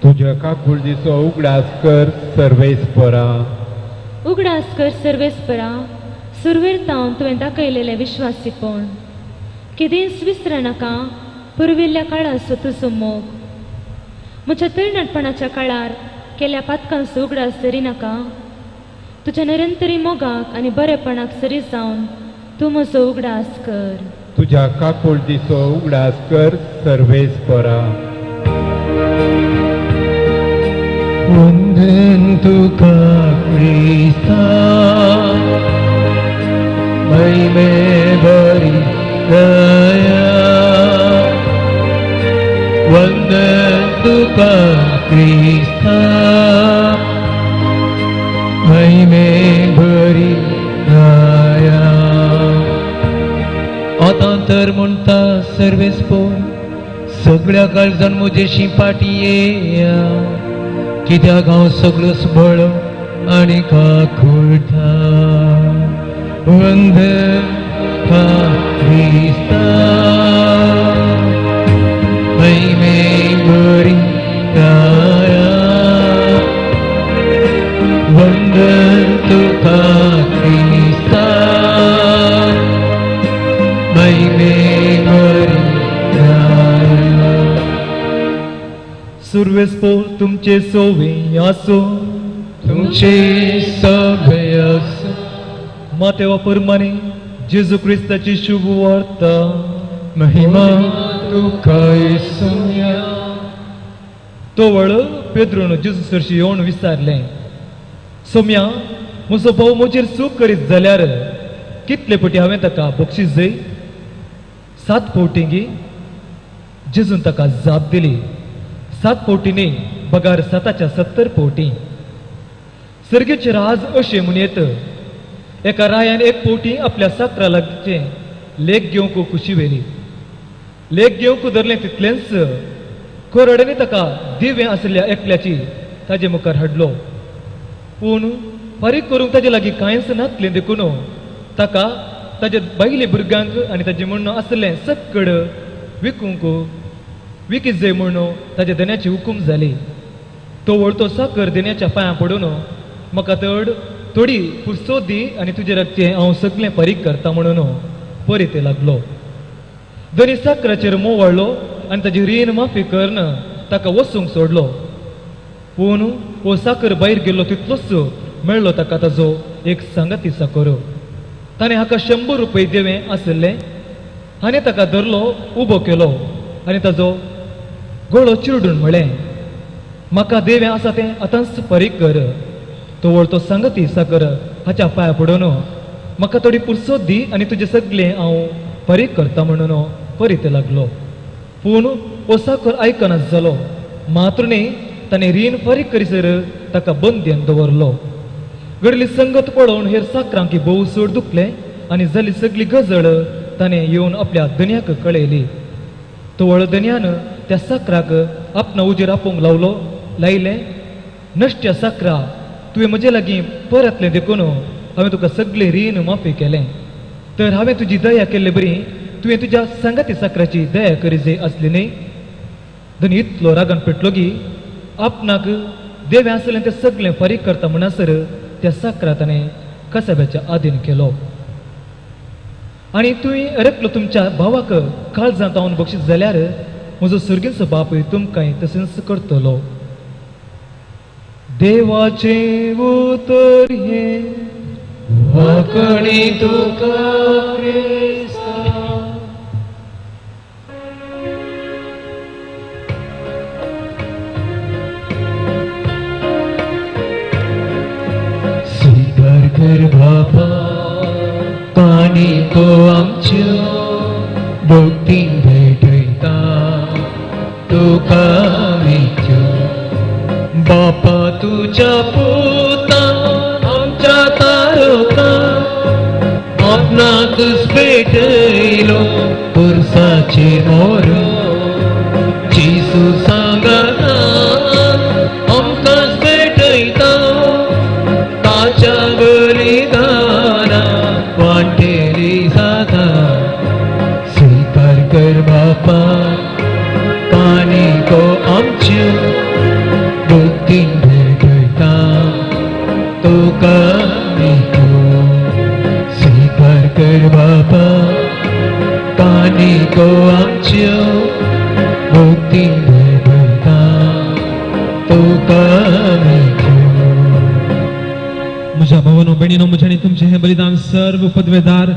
तुज्या काकुळतीचो उगडास कर सर्वेस्परा. उगडास कर सर्वेस्परा, सुरवेर तावन तुवें दाखयलेलें विश्वासीपण. केदींच विसरनाका पुर्विल्ल्या काळाचो तुजो मोग. म्हज्या तरणाटपणाच्या काळार केल्या पातकांचो उगडास धरिनाका. तुज्या निरंतरी मोगाक आनी बरेपणाक सरी जावन तूं म्हजो उगडास कर. तुज्या काकुळदीचो उगडास कर सर्वेस्परा. वंदन तुका क्रिस्ता महिमे बरी दया, वंदन तुका क्रिस्ता महिमे बरी दया. आतां तर म्हणटा सर्वेस्पोर सगळ्या काळजान म्हजेशी पाटी येया, कित्याक हांव सगळोच बळो आनी काकुळटा. वंदन तुका क्रिस्ता महिमे बरी दया, वंदन तुका क्रिस्ता महिमे बरी दया. सुर्वेस्पोर तुमचे सोवे आसो. तुमचे सगळे आसूं. मातेवा परमाने जेजू क्रिस्ताची शुभ वार्ता. महिमा तुका येसुया. तोवळ पेद्रून जेजू सरशी येवन विचारलें, सोम्या, म्हजो भाव म्हजेर चूक करीत जाल्यार कितले पटी हांवें ताका बक्षीस जाय? 7 फावटी गी? जेजून ताका जाप दिली, 7 फावटी न्ही, बगार 7च्या 70 फावटी. सर्गेचे राज अशें म्हणयेत, एका रायान एक फावटी आपल्या साकरा लागचें लेख घेवंक खुशी व्हेली. लेख घेवंक धरलें तितलेंच कोरड्यांनी ताका दिवें आशिल्ल्या एकल्याची ताजे मुखार हाडलो. पूण फारीक करूंक ताजे लागीं कांयच नासलें, देखून ताका ताजे बायले भुरग्यांक आनी ताजें म्हणणं आसलें सक्कड विकूंक विकीत जाय म्हणून ताज्या धन्याची हुकूम जाली. तो वळतो साकर देण्याच्या पांयां पडून, म्हाका तड थोडी पुरसो दी आनी तुजे रागचें हांव सगळें फारीक करता म्हणून परते लागलो. धनी साकराचेर मोव वाडलो आनी ताजी रीण माफी करून ताका वचूंक सोडलो. पूण हो साकर भायर गेल्लो तितलोच मेळ्ळो ताका ताजो एक सांगाती साकर. ताणें हाका 100 रुपये देवें आशिल्लें आनी ताका धरलो, उबो केलो आनी ताजो गळो चिरडून म्हळें, म्हाका देवें आसा तें आतांच फारीक कर. तो वळतो सांगती साकर हाच्या पांया पडून, म्हाका थोडी पुरसोत दी आनी तुजें सगळें हांव फारीक करता म्हणून परीत लागलो. पूण हो साकर आयकना जालो. मात्र न्ही, ताणें रीण फारीक करीसर ताका बंद्यान दवरलो. घडली संगत पळोवन हेर साकरांकी भोव चड दुखलें आनी जाली सगळी गजळ ताणें येवन आपल्या धनयाक कळयली. तवळ धनयान त्या साकराक आपणा उजेर आपोवंक लावलो लायलें, नश्ट्या साकरा, तुवें म्हजे लागीं परतलें देखून हांवें तुका सगळें रीण माफी केलें. तर हांवें तुजी दया केल्ले बरी तुवें तुज्या सांगाती साकराची दया करी जाय आसली न्ही? धनी इतलो रागान पेटलो की आपणाक देवें आसलें तें सगळें फारीक करता म्हणसर त्या साकरा ताणें कसाब्याच्या आदीन केलो. आनी तुवें अरेकलो तुमच्या भावाक काळजांत हांव बक्षीस जाल्यार म्हजो सर्गींचो बापूय तुमकांय तशेंच करतलो. देवाचें उतर हें. वाकणी तुका क्रिस्ता. स्वीकार कर बापा काणको आमच्यो भक्तीन भेटयता तुका आमी. बापा तुज्या पुता आमच्या तारका आपणाकच भेटयलो पुरसाचेर मोरो जेजू सांगता आमकांच भेटयता ताच्या बलिदाना वांटेली जाता. स्वीकार कर बापा काणको आमच्यो भक्तीन भेटयता तुका आमी. स्वीकार कर बापा काणको आमच्यो भक्तीन भेटयता तुका आमी. म्हज्या भावानो भयणीनो, म्हज्या आनी तुमचें हें बलिदान सर्व पदवेदार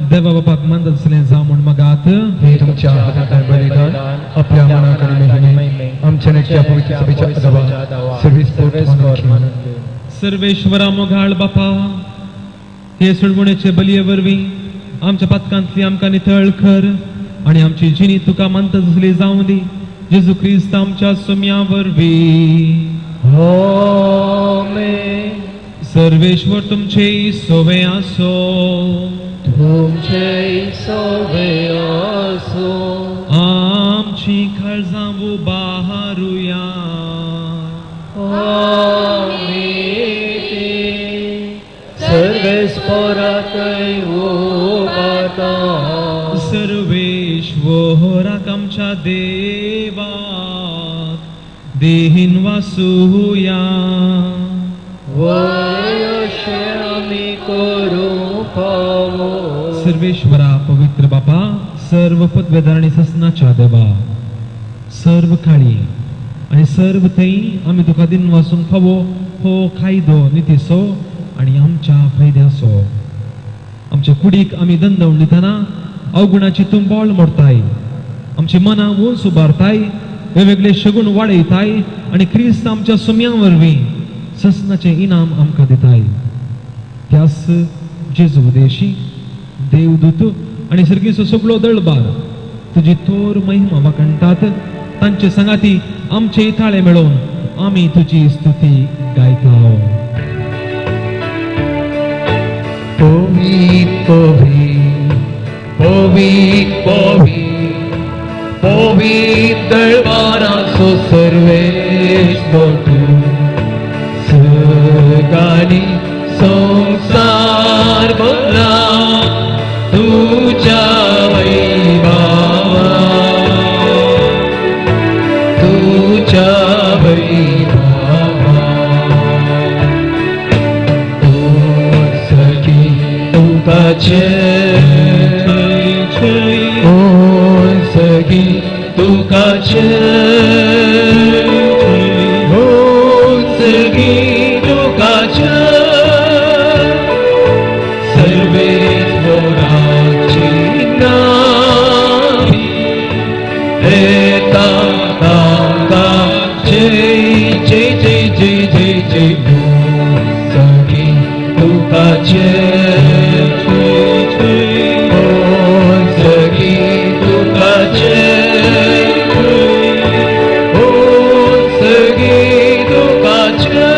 देवा बापाक मानता तसलें जावं म्हूण मागात. हे तुमच्या हातांतलें बलिदान आपल्या मनाक आनी महिमे आमच्या नेकच्या पवित्र सभेच्या अदवा सर्वीस पोट मानून घेवन. सर्वेश्वरा मोगाळ बापा, हे सुळगुणेचे बलये वरवीं आमच्या पातकांतली आमकां नितळ कर आनी आमची जिणी तुका मानता तसली जावं दी, जेजू क्रिस्त आमच्या सुम्या वरवीं. आमेन. सर्वेश्वर तुमचे सोवे आसो. तुमचे सोवे आसो. आमची काळजां उबारुया. सर्वेस्परातय उबारता. सर्वेश्वराक आमच्या देवाक देहीन वासुया. वय अशें आमी करूं फावो. सर्वेश्वरा पवित्र बापा, सर्व पदवेदार आनी ससनाच्या देवा, सर्व काळी आनी सर्व थंय आमी तुका दिन वासूंक फावो हो कायदो नितीचो आनी आमच्या फायद्याचो. आमच्या कुडीक आमी दंदवण दितना अवगुणाची तुंबळ मोडताय, आमची मनां उंच उबारताय, वेगवेगळे शगून वाडयताय आनी क्रिस्त आमच्या सुम्यां वरवीं ससनाचें इनाम आमकां दिताय. त्यास जेजू देशी देवदूत आनी सर्गीचो सगळो दळबार तुजी थोर महिमा वाखणटात. तांचे सांगाती आमचे ताळे मेळोवन आमी तुजी स्तुती गायता. पवीत पवीत पवीत पवीत पवीत दळबाराचो सर्वेश तूं, सगानी संसार भरला तुझ्या वैभावा, तुझ्या वैभावा. सखी तुकाचे, ओ सखी तुकाचे, ओ सखी तुकाचे, सर्वेश्वराची नावी येता तांका. जय जय जय जय जय जय. ओ सखी तुकाचे, ओ सखी तुकाचे, ओ सखी तुकाचे.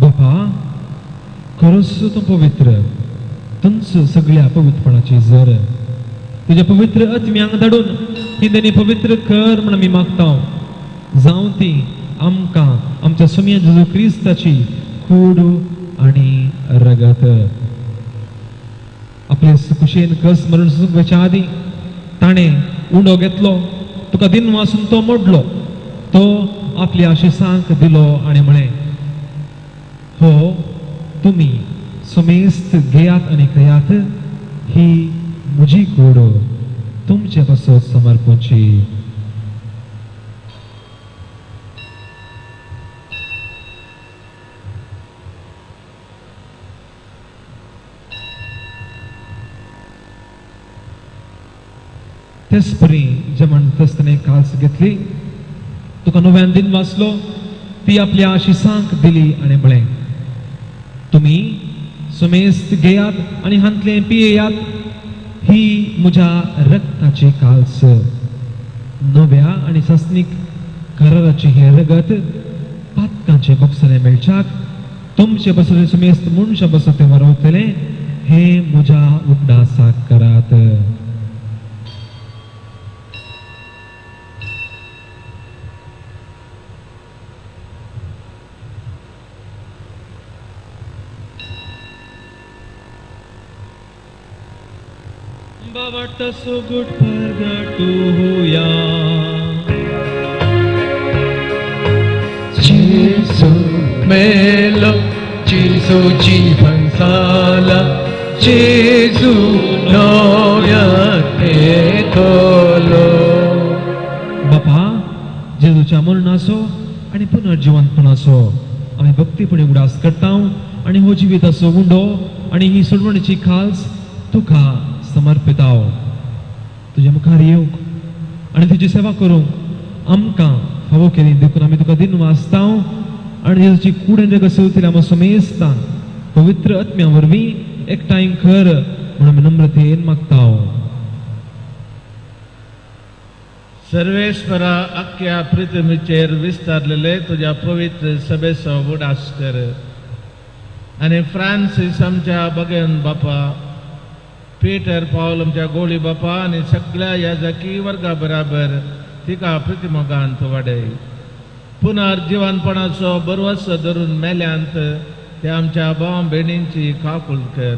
बापा, खरोच तूं पवित्र, तुंच सगळ्या पवित्रपणाची जर. तुज्या पवित्र आत्म्यांक धाडून ही तेणी पवित्र कर म्हण आमी मागता, जावं ती आमकां आमच्या सुम्या जेजू क्रिस्ताची कूड आनी रगत. आपले कुशेन कस मरण सुकवेच्या आदीं ताणें उंडो घेतलो, तुका दिन वासून तो मोडलो, तो आपल्या आशिसांक दिलो आनी म्हळें, हो तुमी सुमेस्त घेयात आनी खायात, ही म्हजी कूड तुमचे पासत समर्पणची. तेच परी जेवण ताणें कास घेतली, तुका नव्यान दिन वाचलो, ती आपल्या आशिसांक दिली आनी म्हळें, तुमी सुमेस्त घेयात आनी हांतलें पियेयात, ही म्हज्या रक्ताची काल्स, नव्या आनी सासणीक कराराची हें रगत पातकांचे बोगसले मेळच्याक तुमचे बसले सुमेस्त मनशां बसत तें वरवतलें, हें म्हज्या उगडासाक करात. बाबा सुगुट परगटूया. जेसू मेलो, जेसू जीवन जाला, जेसू नव्यान येतलो. बापा, जेजूच्या मरणाचो आनी पुनर्जिवंतपणाचो आमी भक्तीपणी उगडास करता. आनी हो जिविताचो उंडो आनी ही सोडवणेची खास तुका समर्पिताव. तुज्या मुखार येवंक आनी तुजी सेवा करूंक आमकां फावो केली देखून आमी तुका दिन वाचताव आनी जेजूची कूड आनी रगत सेवतली आमकां समेस्तां पवित्र आत्म्या वरवीं एकठांय कर म्हूण आमी नम्रतेन मागताव. सर्वेश्वरा अख्ख्या पृथ्वीचेर विस्तारलेले तुज्या पवित्र सभेचो उडास कर आनी फ्रांसीस आमच्या बगेन बापा, पीटर पावल आमच्या गोळी बापा आनी सगळ्या याजकी वर्गा बराबर तिका प्रतिमोगांत वाडय. पुनर्जिवनपणाचो बरवस धरून मेल्यांत ते आमच्या भाव भयणींची काकूल कर.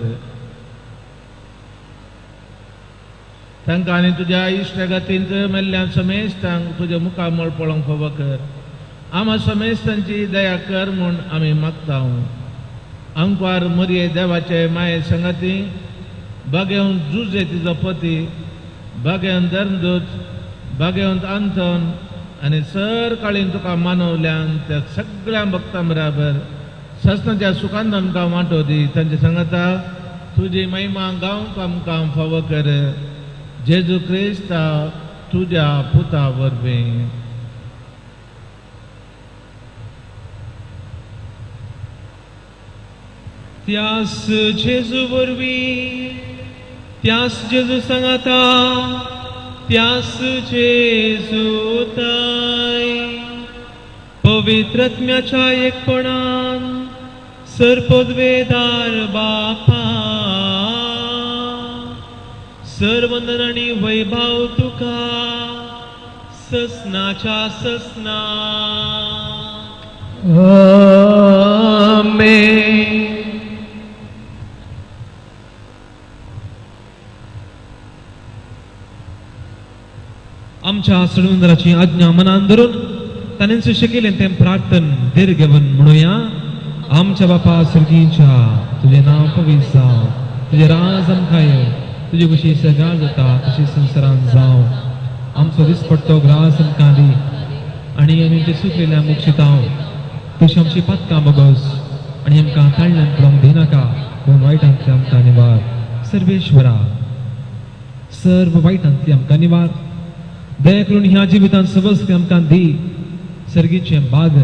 तांकां आनी तुज्या इश्टगतींत मेल्ल्या समेस्तांक तुज्या मुखामळ पळोवंक फावो कर. आमा समेस्तांची दया कर म्हूण आमी मागता. अंकवार मरये देवाचे माये संगती बागेवन जुजे तिजो पती, बागेवन धर्मदूत, बागेवन आंतन आनी सर काळीन तुका मानवल्यान त्या सगळ्या भक्तां बराबर ससनाच्या सुखान आमकां वांटो दी. तांचे सांगता तुजी महिमा गावंक आमकां फावो कर. जेजू क्रिस्ता तुज्या पुता वरवीं. त्यास जेजू वरवीं, त्यास जेजू सांगाता, त्यास जेजू ताय पवित्र आत्म्याच्या एकपणान सरपदवेदार बापा सर्वंदन आनी वैभाव तुका ससनाच्या ससनाक. आमेन. आमच्या सडुंदराची आज्ञा मनान धरून ताणें शिकयलें तें प्रार्थन धीर घेवन म्हणुया. आमच्या बापा सर्गीच्या, तुजें नांव पवित्र जावं, तुजें राज आमकां येवं, तुजी खुशी सगळ्या जाता तशी संवसारांत जावं. आमचो दिसपट्टो ग्रास आमकां दी आनी आमी आमचे सुकलेल्या मुक्षितांव तशी आमची पातकां बगस आनी आमकां ताळल्यान पडोवंक दिनाका, पूण वायटांतली आमकां निवार. सर्वेश्वरा, सर्व वायटांतली आमकां निवार. दया करून ह्या जिवितांत सबस आमकां दी सर्गीचें बाग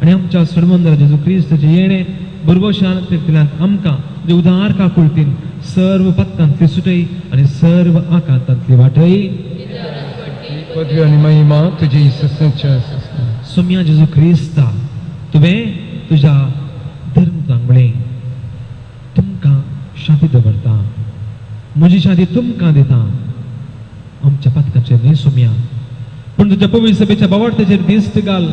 आनी आमच्या सडमंदर जेजू क्रिस्ताचें येणें बरबशान तीर्थल्यान आमकां जे उदार काकुळतीन सर्व पत्तांतली सुटय आनी सर्व आकांतांतली वाटय. पदवी आनी महिमा तुजी ससनाच्या ससना. सोम्या जेजू क्रिस्ता, तुवें तुज्या धर्मतांक म्हळें, तुमकां शांती दवरता, म्हजी शांती तुमकां दिता. आमच्या पातकाचेर न्हय सोम्या, पूण तुज्या पवित्र सभेच्या बावार्थाचेर दिश्ट घाल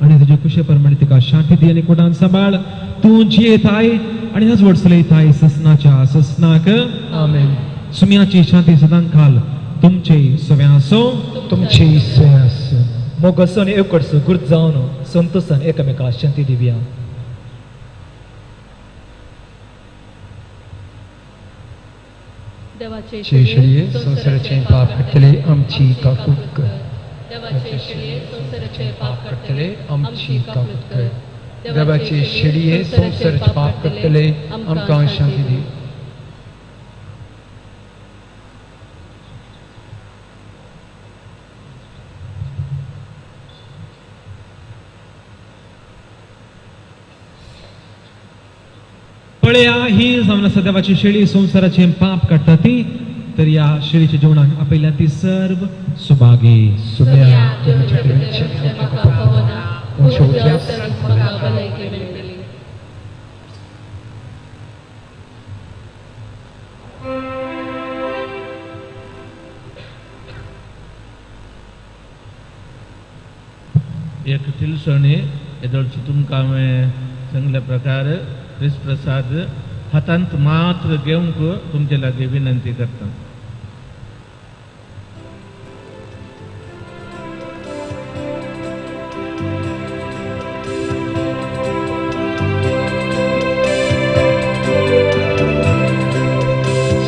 आनी तुज्या कुशे प्रमाणे तिका शांती दी आनी कोटान सांबाळ. तूं जियेताय आनी ह्याच वडसलयताय ससनाच्या ससनाक. आमेन. सुम्याची शांती सदां खाल तुमचे सव्या आसो. तुमची सोय आसूं. मोग आसून आनी एकवटसो गुर्त जावन संतोशान एकामेका शांती दिवया. देवाचे शेळये संवसाराचें पाप काडटले आमची काकूट कर. देवाचे शेळये संवसाराचें पाप काडटले आमची काकूट कर. देवाचे शेळये संवसाराचें पाप काडटले आमकां शांती दी. पळया, ही जावन आसा देवाची शेळी, संवसाराचें पाप काडटा ती. तर ह्या शेळीच्या जेवणाक आपयल्या ती सर्व सुभागी. सुम्या तुमच्या कडे म्हाका पावना, पूण तुज्या उतरान म्हाका भलायकी मेळटली. एक तिलसणी येदोळची तुमकां हांवें सांगल्या प्रकार क्रिस्त प्रसाद हातांत मात्र घेवंक तुमचे लागीं विनंती करता.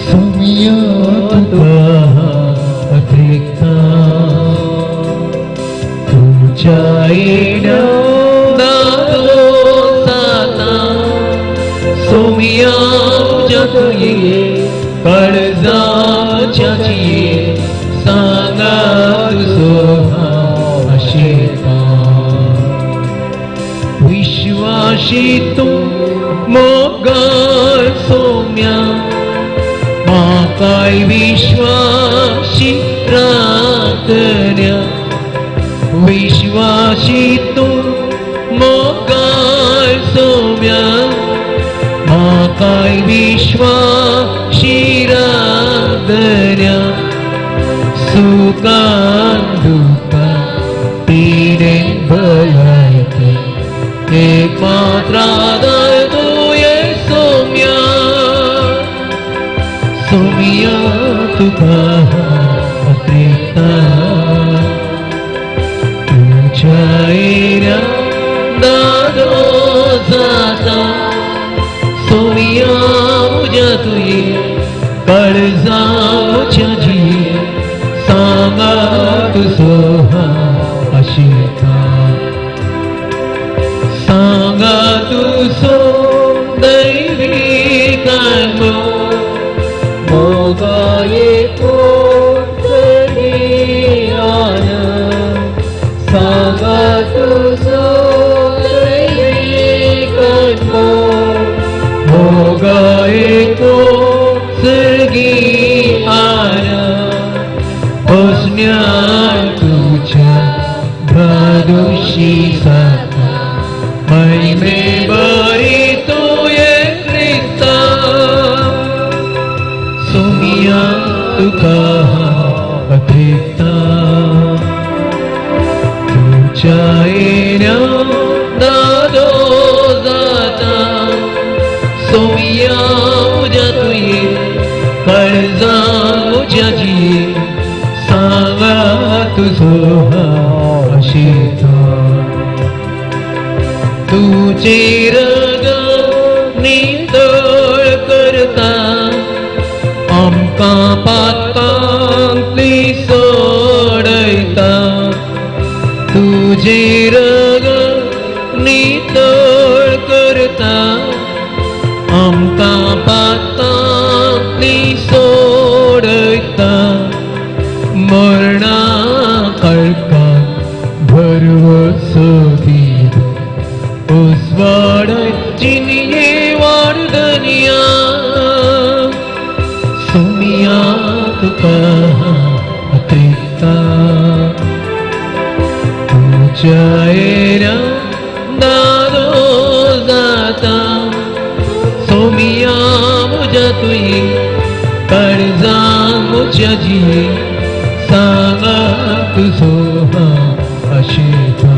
सुमिया तुका अभिता तुझ्या येण्या दादो जाता. तुये काळजाच्या जिये सांगा तुजो हांव आशेता विश्वाशी तूं मोगाळ सोम्या म्हाकाय विश्वाशी राखण्या विश्वाशी तूं मोगाळ सोम्या म्हाकाय विश्वाशी राखण्या सुखान दुखान पिडेन भलायकेन एक मात्र आदार तुवें सोम्या सोम्या तुका हांव अत्रेकता तुज्या येऱ्या दादो जाता सोम्या म्हज्या तुये काळजा म्हज्या जिये सांगा तुजो हांव आशेता सांगा तुजो दैवी कर्म मोगाये कोण सांगा तुजो दैवी कर्म मोगाये कोण बसण्यान तुझ्या भादुशी जाता महिमे बरी तुवें क्रिस्ता सोमिया तुका हांव अत्रेकता तुज्या येण्या दादो जाता सोमिया म्हज्या तुये काळजा म्हज्या जिये सांगा तुजो हांव आशेता तुजे रग नितळ करता आमकां पातकांतली सोडयता तुजे रग नितळ करता आमकां पातकांतली सोडयता मरणा काळखांत भरवसो दिवन उजवाडाय जिनये वाडदनिया सोमिया तुका हांव अत्रेकता तुज्या येऱ्या दादो जाता सोमिया म्हज्या तुये काळजा म्हज्या जिये सांगा तुजो हांव आशेता.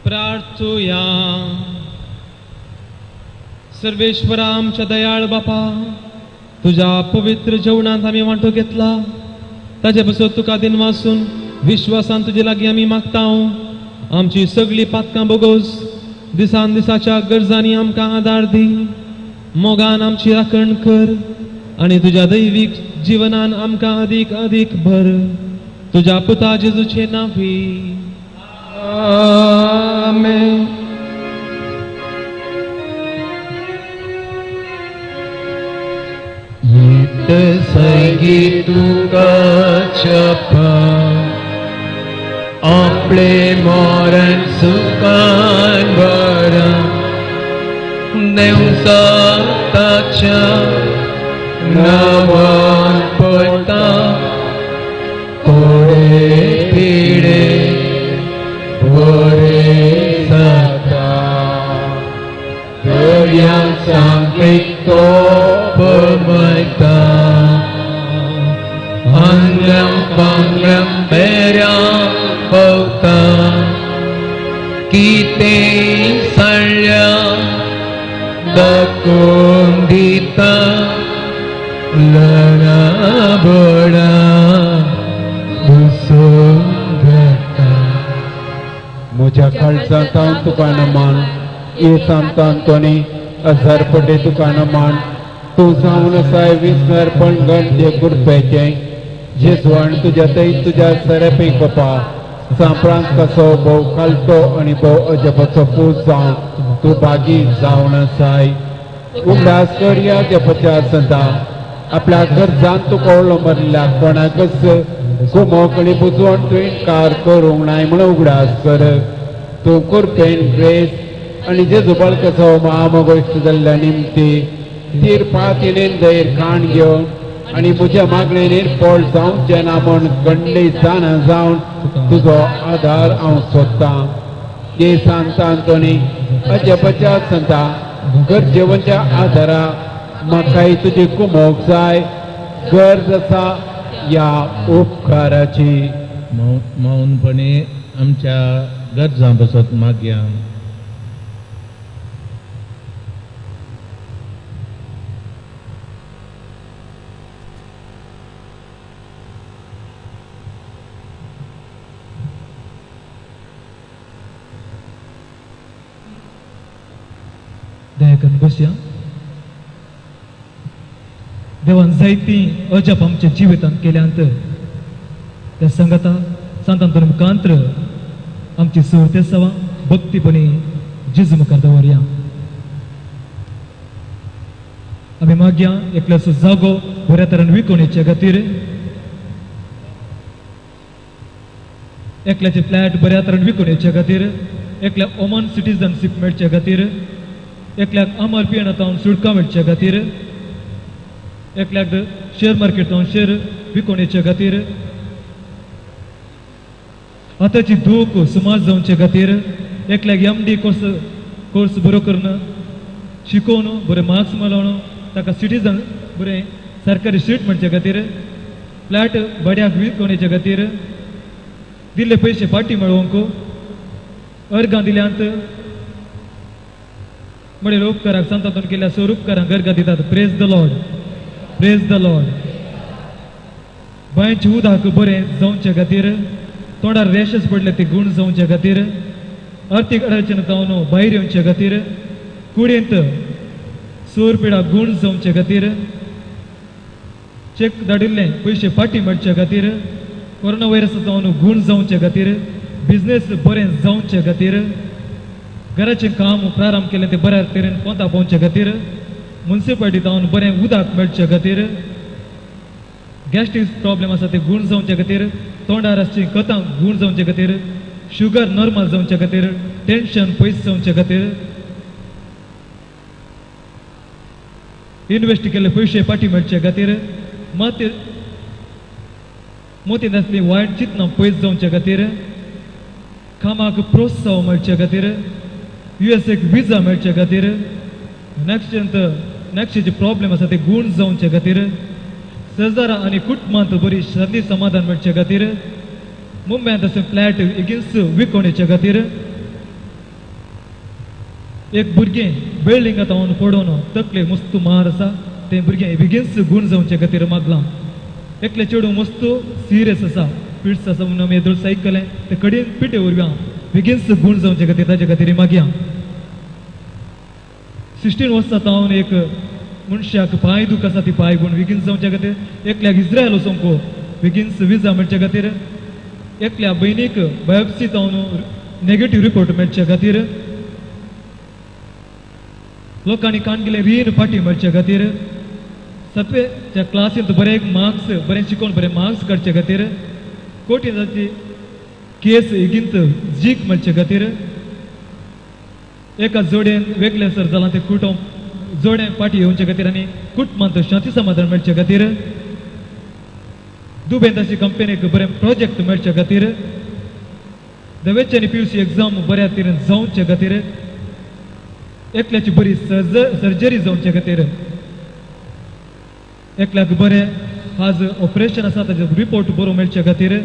प्रार्थुया. सर्वेश्वरा आमच्या दयाळ बापा, तुज्या पवित्र जेवणांत आमी वांटो घेतला ताजे पासत तुका दिनवासून विश्वासान तुजे लागीं आमी मागता. आमची सगळीं पातकां बोगोस, दिसान दिसाच्या गरजांनी आमकां आदार दी, मोगान आमची राखण कर आनी तुज्या दैवीक जिवनान आमकां अदीक अदीक भर. तुज्या पुता जेजूचे नांवी. आमेन. येत सैगी तुका छपा आपले मरण सुखान बरा देवसाताच्या नावान पडटा कोडे पिडे बरे जाता दर्या सांगतो पमयता. दाखोवन दिता ल्हाना बोडा घुसून घेता. म्हज्या काळजांत तुका नमान ये सांता अंतोनी, हजार पटे तुका नमान. तूं जावन आसाय विस्मरपण गण कृपेचें जेजवाण तुज्या थंय तुज्या सरेपीक बापा सांपळांत कसो भोव खालतो आनी भोव अजपाचो पूत जावन तूं भागी जावन आसाय. उगडास कर ह्या जपाच्या संता आपल्या गरजान तुका मरल्या कोणाकच कुमोक आनी बुजवण तूं इनकार करूंक नाय म्हणून उगडास कर. तूं कृपेन ग्रेस आनी जेजू बाळकाचो महामोगोश्ट जाल्ल्या निमती तीर पातिणेन धैर काण घेवन आनी म्हज्या मागणेन पोळ जावचें ना म्हूण गंडी जाणा जावन तुजो आदार हांव सोदतां. ये सांता अंतोनी अजपाच्या संता, गरजेवंच्या आदारा म्हाकाय तुजी कुमोक जाय, गरज आसा ह्या उपकाराची. मौनपणे आमच्या गरजां बसत मागया. दया करून बसया. देवान जायतीं अजाप आमच्या जिवितांत केल्यांत. त्या सांगाता सांतांतून मुखांत्र आमची सुरते सवा भक्तीपणी जेजू मुखार दवरया. आमी मागया एकल्याचो जागो बऱ्या तरेन विकून येचे खातीर, एकल्याचे फ्लॅट बऱ्या तरेन विकून येचे खातीर, एकल्या ओमन सिटीजनशीप मेळचे खातीर, एकल्याक अमर पियेना तावन सुटका मेळचे खातीर, एकल्याक शेअर मार्केट तावन शेअर विकून येचे खातीर, आतांची दूख सुमार जावचे खातीर, एकल्याक एम डी कोर्स कोर्स बरो करून शिकोवन बरे मार्क्स मेळोवन ताका सिटीजन बरें सरकारी सीट मेळचे खातीर, फ्लॅट भाड्याक विकून येचे खातीर, दिल्ले पयशे फाटी मेळोवंक, अर्गां दिल्यांत म्हणल्यार उपकाराक सांतातून केल्या सर उपकारांक अर्गां दितात. Praise the Lord, praise the Lord. बांयचें उदक बरें जावचे खातीर, तोंडार रेशस पडले ते गूण जावचे खातीर, आर्थीक अडचण जावन भायर येवचे खातीर, कुडींत सोर पिडा गूण जावचे खातीर, चेक धाडिल्ले पयशे फाटी मेळचे खातीर, कोरोना व्हायरस जावन गूण जावचे खातीर, बिजनेस बरें जावचे खातीर, घराचें काम प्रारंभ केलें तें बऱ्या तरेन पोंता पावचे खातीर, मुन्सिपालिटी जावन बरें उदक मेळचे खातीर, गॅस्ट्रीक प्रॉब्लेम आसा ते गूण जावचे खातीर, तोंडार आसची कथां गूण जावचे खातीर, शुगर नॉर्मल जावचे खातीर, टेन्शन पयस जावचे खातीर, इन्वेस्ट केल्ले पयशे फाटी मेळचे खातीर, मात मोतींत आसली वायट चिंतनां पयस जावचे खातीर, कामाक प्रोत्साह मेळचे खातीर, यू एस एक विजा मेळचे खातीर, नेक्स्ट नेक्स्टचे प्रॉब्लेम आसा ते गूण जावचे खातीर, शेजारा आनी कुटुंबांत बरी शांती समाधान मेळचे खातीर, मुंबयंत अशें फ्लॅट एगेन्स्ट विकोणेचे खातीर, एक भुरगें बिल्डिंगांत हांव पडोवन तकले मस्त मार आसा तें भुरगें बेगीनच गूण जावचे खातीर मागलां. एकलें चेडूं मस्त सिरियस आसा, पिड्स आसा म्हणून आमी येदोळ आयकलें, ते कडेन पिटे वरवीं बेगीनच गूण जावचे खातीर ताजे खातीर मागया. 16 वर्सां तावन एक मनशाक पांय दूख आसा ती पांय गूण बेगीन जावचे खातीर, एकल्याक इस्रायल वचोंक बेगीनच विजा मेळचे खातीर, एकल्या भयणीक बायोप्सी जावन नेगेटीव रिपोर्ट मेळचे खातीर, लोकांनी कान केले रीण फाटी मेळचे खातीर, सातवेच्या क्लासींत बरे मार्क्स बरें शिकोवन बरे मार्क्स काडचे खातीर, कोर्टीन केस बेगीन जीक मेळचे खातीर, एका जोडेन वेगळें सर जालां तें कुटुंब जोडें फाटी येवचे खातीर आनी कुटुंबांत शांती समाधान मेळचे खातीर, दुबेंत अशी कंपनीक बरें प्रोजेक्ट मेळचे खातीर, दवेचे आनी पीयूसी एग्जाम बऱ्या तरेन जावचे खातीर, एकल्याची बरी सर्जरी जावचे खातीर, एकल्याक बरें आज ऑपरेशन आसा ताजो रिपोर्ट बरो मेळचे खातीर,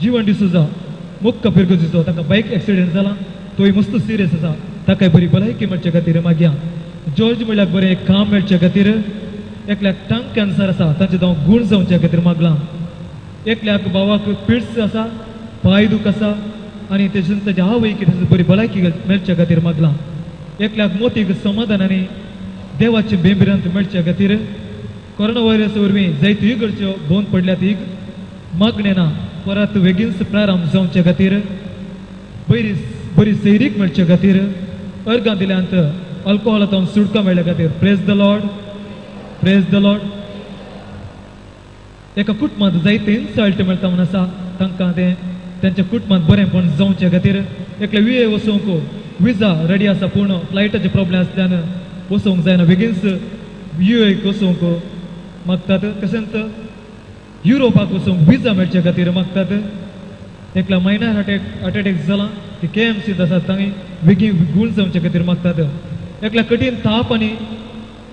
जीवन डिसोजा मुक्क फिरगोजीचो ताका बायक एक्सिडेंट जाला, तोय मस्त सिरियस आसा. ताकाय बरी भलायकी मेळचे खातीर मागया. जॉर्ज म्हणल्यार बरें काम मेळचे खातीर. एकल्याक टंग कॅन्सर आसा तांचे जावं गूण जावचे खातीर मागलां. एकल्याक भावाक पिड्स आसा, पांय दूख आसा आनी तेजून ताच्या आवयक ताची बरी भलायकी मेळचे खातीर मागलां. एकल्याक मोतीक समाधान आनी देवाचे बेंबिरांत मेळचे खातीर. कोरोना व्हायरस वरवीं जायत्यो इगर्ज्यो बंद पडल्यात, ही मागणें ना परत बेगीनच प्रारंभ जावचे खातीर. बरी बरी सैरीक मेळचे खातीर. अर्गां दिल्यांत अल्कोहोलांत सुटका मेळ्ळे खातीर. Praise the Lord, praise the Lord. एका कुटुंबांत जायते इन्सल्ट मेळटा म्हूण आसा, तांकां तें तेंच्या कुटुंबांत बरेंपण जावचे खातीर. एकले विये वचूंक विजा रेडी आसा पूण फ्लायटाचे प्रॉब्लेम आसल्यान वचूंक जायना, बेगीनच युएक वचूंक मागतात. तशेंच युरोपाक वचूंक विजा मेळचे खातीर मागतात. एकल्या मायनर हार्ट अटॅक जाला, ती के एम सीत आसा, तांणी बेगीन गूण जावचे खातीर मागतात. एकल्या कठीण ताप आनी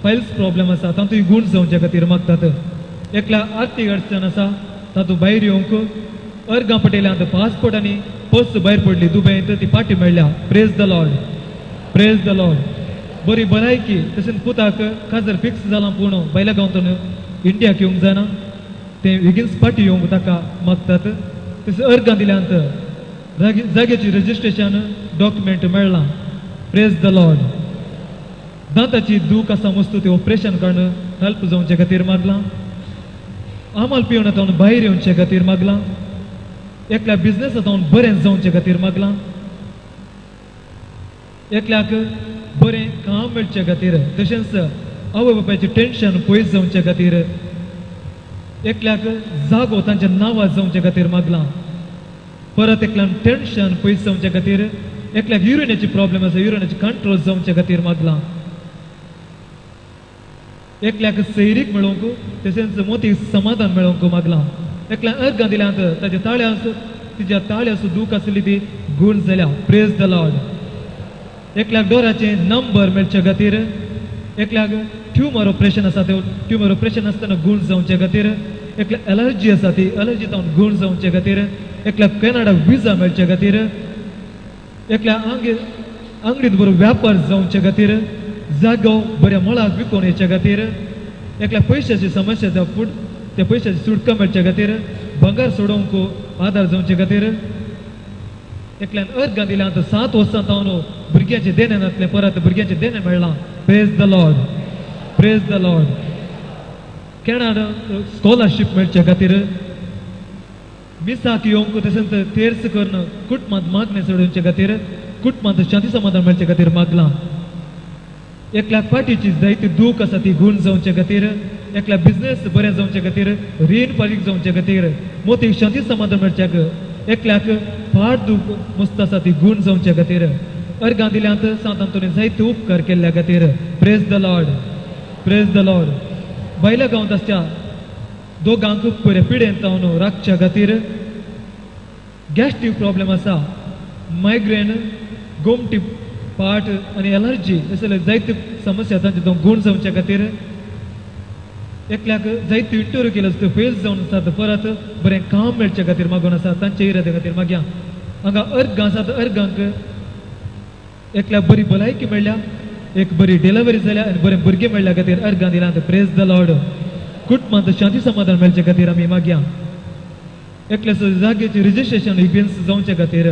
फायल्स प्रॉब्लेम आसा, तातूंत गूण जावचे खातीर मागतात. एकल्या आर्थीक अडचण आसा, तातूंत भायर येवंक अर्गां पटयल्यांत पासपोर्ट आनी पर्स भायर पडली दुबयंत, ती फाटी मेळ्ळ्या. Praise the Lord, praise the Lord. बरी भलायकी तशेंच पुताक काजर फिक्स जालां पूण भायल्या गांवांतून इंडियाक येवंक जायना, तें बेगीनच फाटी येवंक ताका मागतात. तशें अर्गां दिल्यांत जाग्याची रजिस्ट्रेशन डॉक्युमेंट मेळ्ळां. Praise the Lord. दांताची दूख आसा मस्तू, ती ऑपरेशन काडून हेल्प जावचे खातीर मागलां. आमाल पिवन तावन भायर येवचे खातीर मागलां. एकल्या बिजनेसांत बरें जावचे खातीर मागलां. एकल्याक बरें काम मेळचे खातीर. तशेंच आवय बापायचें टेन्शन पयस जावचे खातीर. एकल्याक जागो तांच्या नांवार जावचे खातीर मागलां. परत एकल्यान टेन्शन पयस जावचे खातीर. एकल्याक युरिनाची प्रॉब्लेम आसा, युरिनाची कंट्रोल जावचे खातीर मागलां. एकल्याक सैरीक मेळोवंक तशेंच मोतीक समाधान मेळोवंक मागलां. एकल्यान अर्गां दिल्यांत ताच्या ताळ्यास तिच्या ताळ्यास दूख आसली ती गूण जाल्या. Praise the Lord. एकल्याक डोराचें नंबर मेळचे खातीर. एकल्याक ट्युमर ऑपरेशन आसा, ते ट्युमर ऑपरेशन आसतना गूण जावचे खातीर. एकल्याक एलर्जी आसा, ती एलर्जी जावन गूण जावचे खातीर. एकल्याक कॅनडा विजा मेळचे खातीर. एकल्या आंगे आंगडीत बरो व्यापार जावचे खातीर. जागो बऱ्या मळाक विकोवन येचे खातीर. एकल्या पयशाची समस्या त्या फुड त्या पयशाची सुटका मेळचे खातीर. भांगर सोडोवंक आदार जावचे खातीर. एकल्यान अर्गां दिल्यांत 7 वर्सां जावन भुरग्यांचें देणें नासलें, परत भुरग्यांचें देणें मेळ्ळां. Praise the Lord, praise the Lord. Canada scholarship मेळचे खातीर. मिसाक येवंक तशेंच तेर्स करून कुटुंबांत मागणें सोडोवचे खातीर. कुटुंबांत शांती समाधान मेळचे खातीर मागलां. एकल्याक फाटीची जायती दूख आसा ती गूण जावचे खातीर. एकल्या बिजनेस बरें जावचे खातीर. रीण फारीक जावचे खातीर. मोतीक शांती समाधान मेळच्याक. एकल्याक फाट दूख मस्त आसा ती गूण जावचे खातीर. अर्गां दिल्यांत सांत आंतोनी जायते उपकार केल्ल्या खातीर. Praise the Lord, praise the Lord. भायल्या गांवांत आसच्या दोगांक बरे पिडेन जावन राखच्या खातीर. गॅस्ट्रीक प्रॉब्लेम आसा, मायग्रेन, गोमटी पाट आनी एलर्जी असले जायते समस्या तांचे तो गूण जावच्या खातीर. एकल्याक जायते इंटरव्यू केले आसता फेल जावन आसात, परत बरें काम मेळचे खातीर मागून आसा, तांचे इराद्या खातीर मागया. हांगा अर्गां आसात, अर्गांक एकल्याक बरी भलायकी मेळ्ळ्या, एक बरी डिलिव्हरी जाल्या आनी बरें भुरगें मेळ्ळ्या खातीर अर्गां दिलां. Praise the Lord. कुटुंबांत शांती समाधान मेळचे खातीर आमी मागया. एकल्या जागेची रजिस्ट्रेशन इव्हेंट्स जावचे खातीर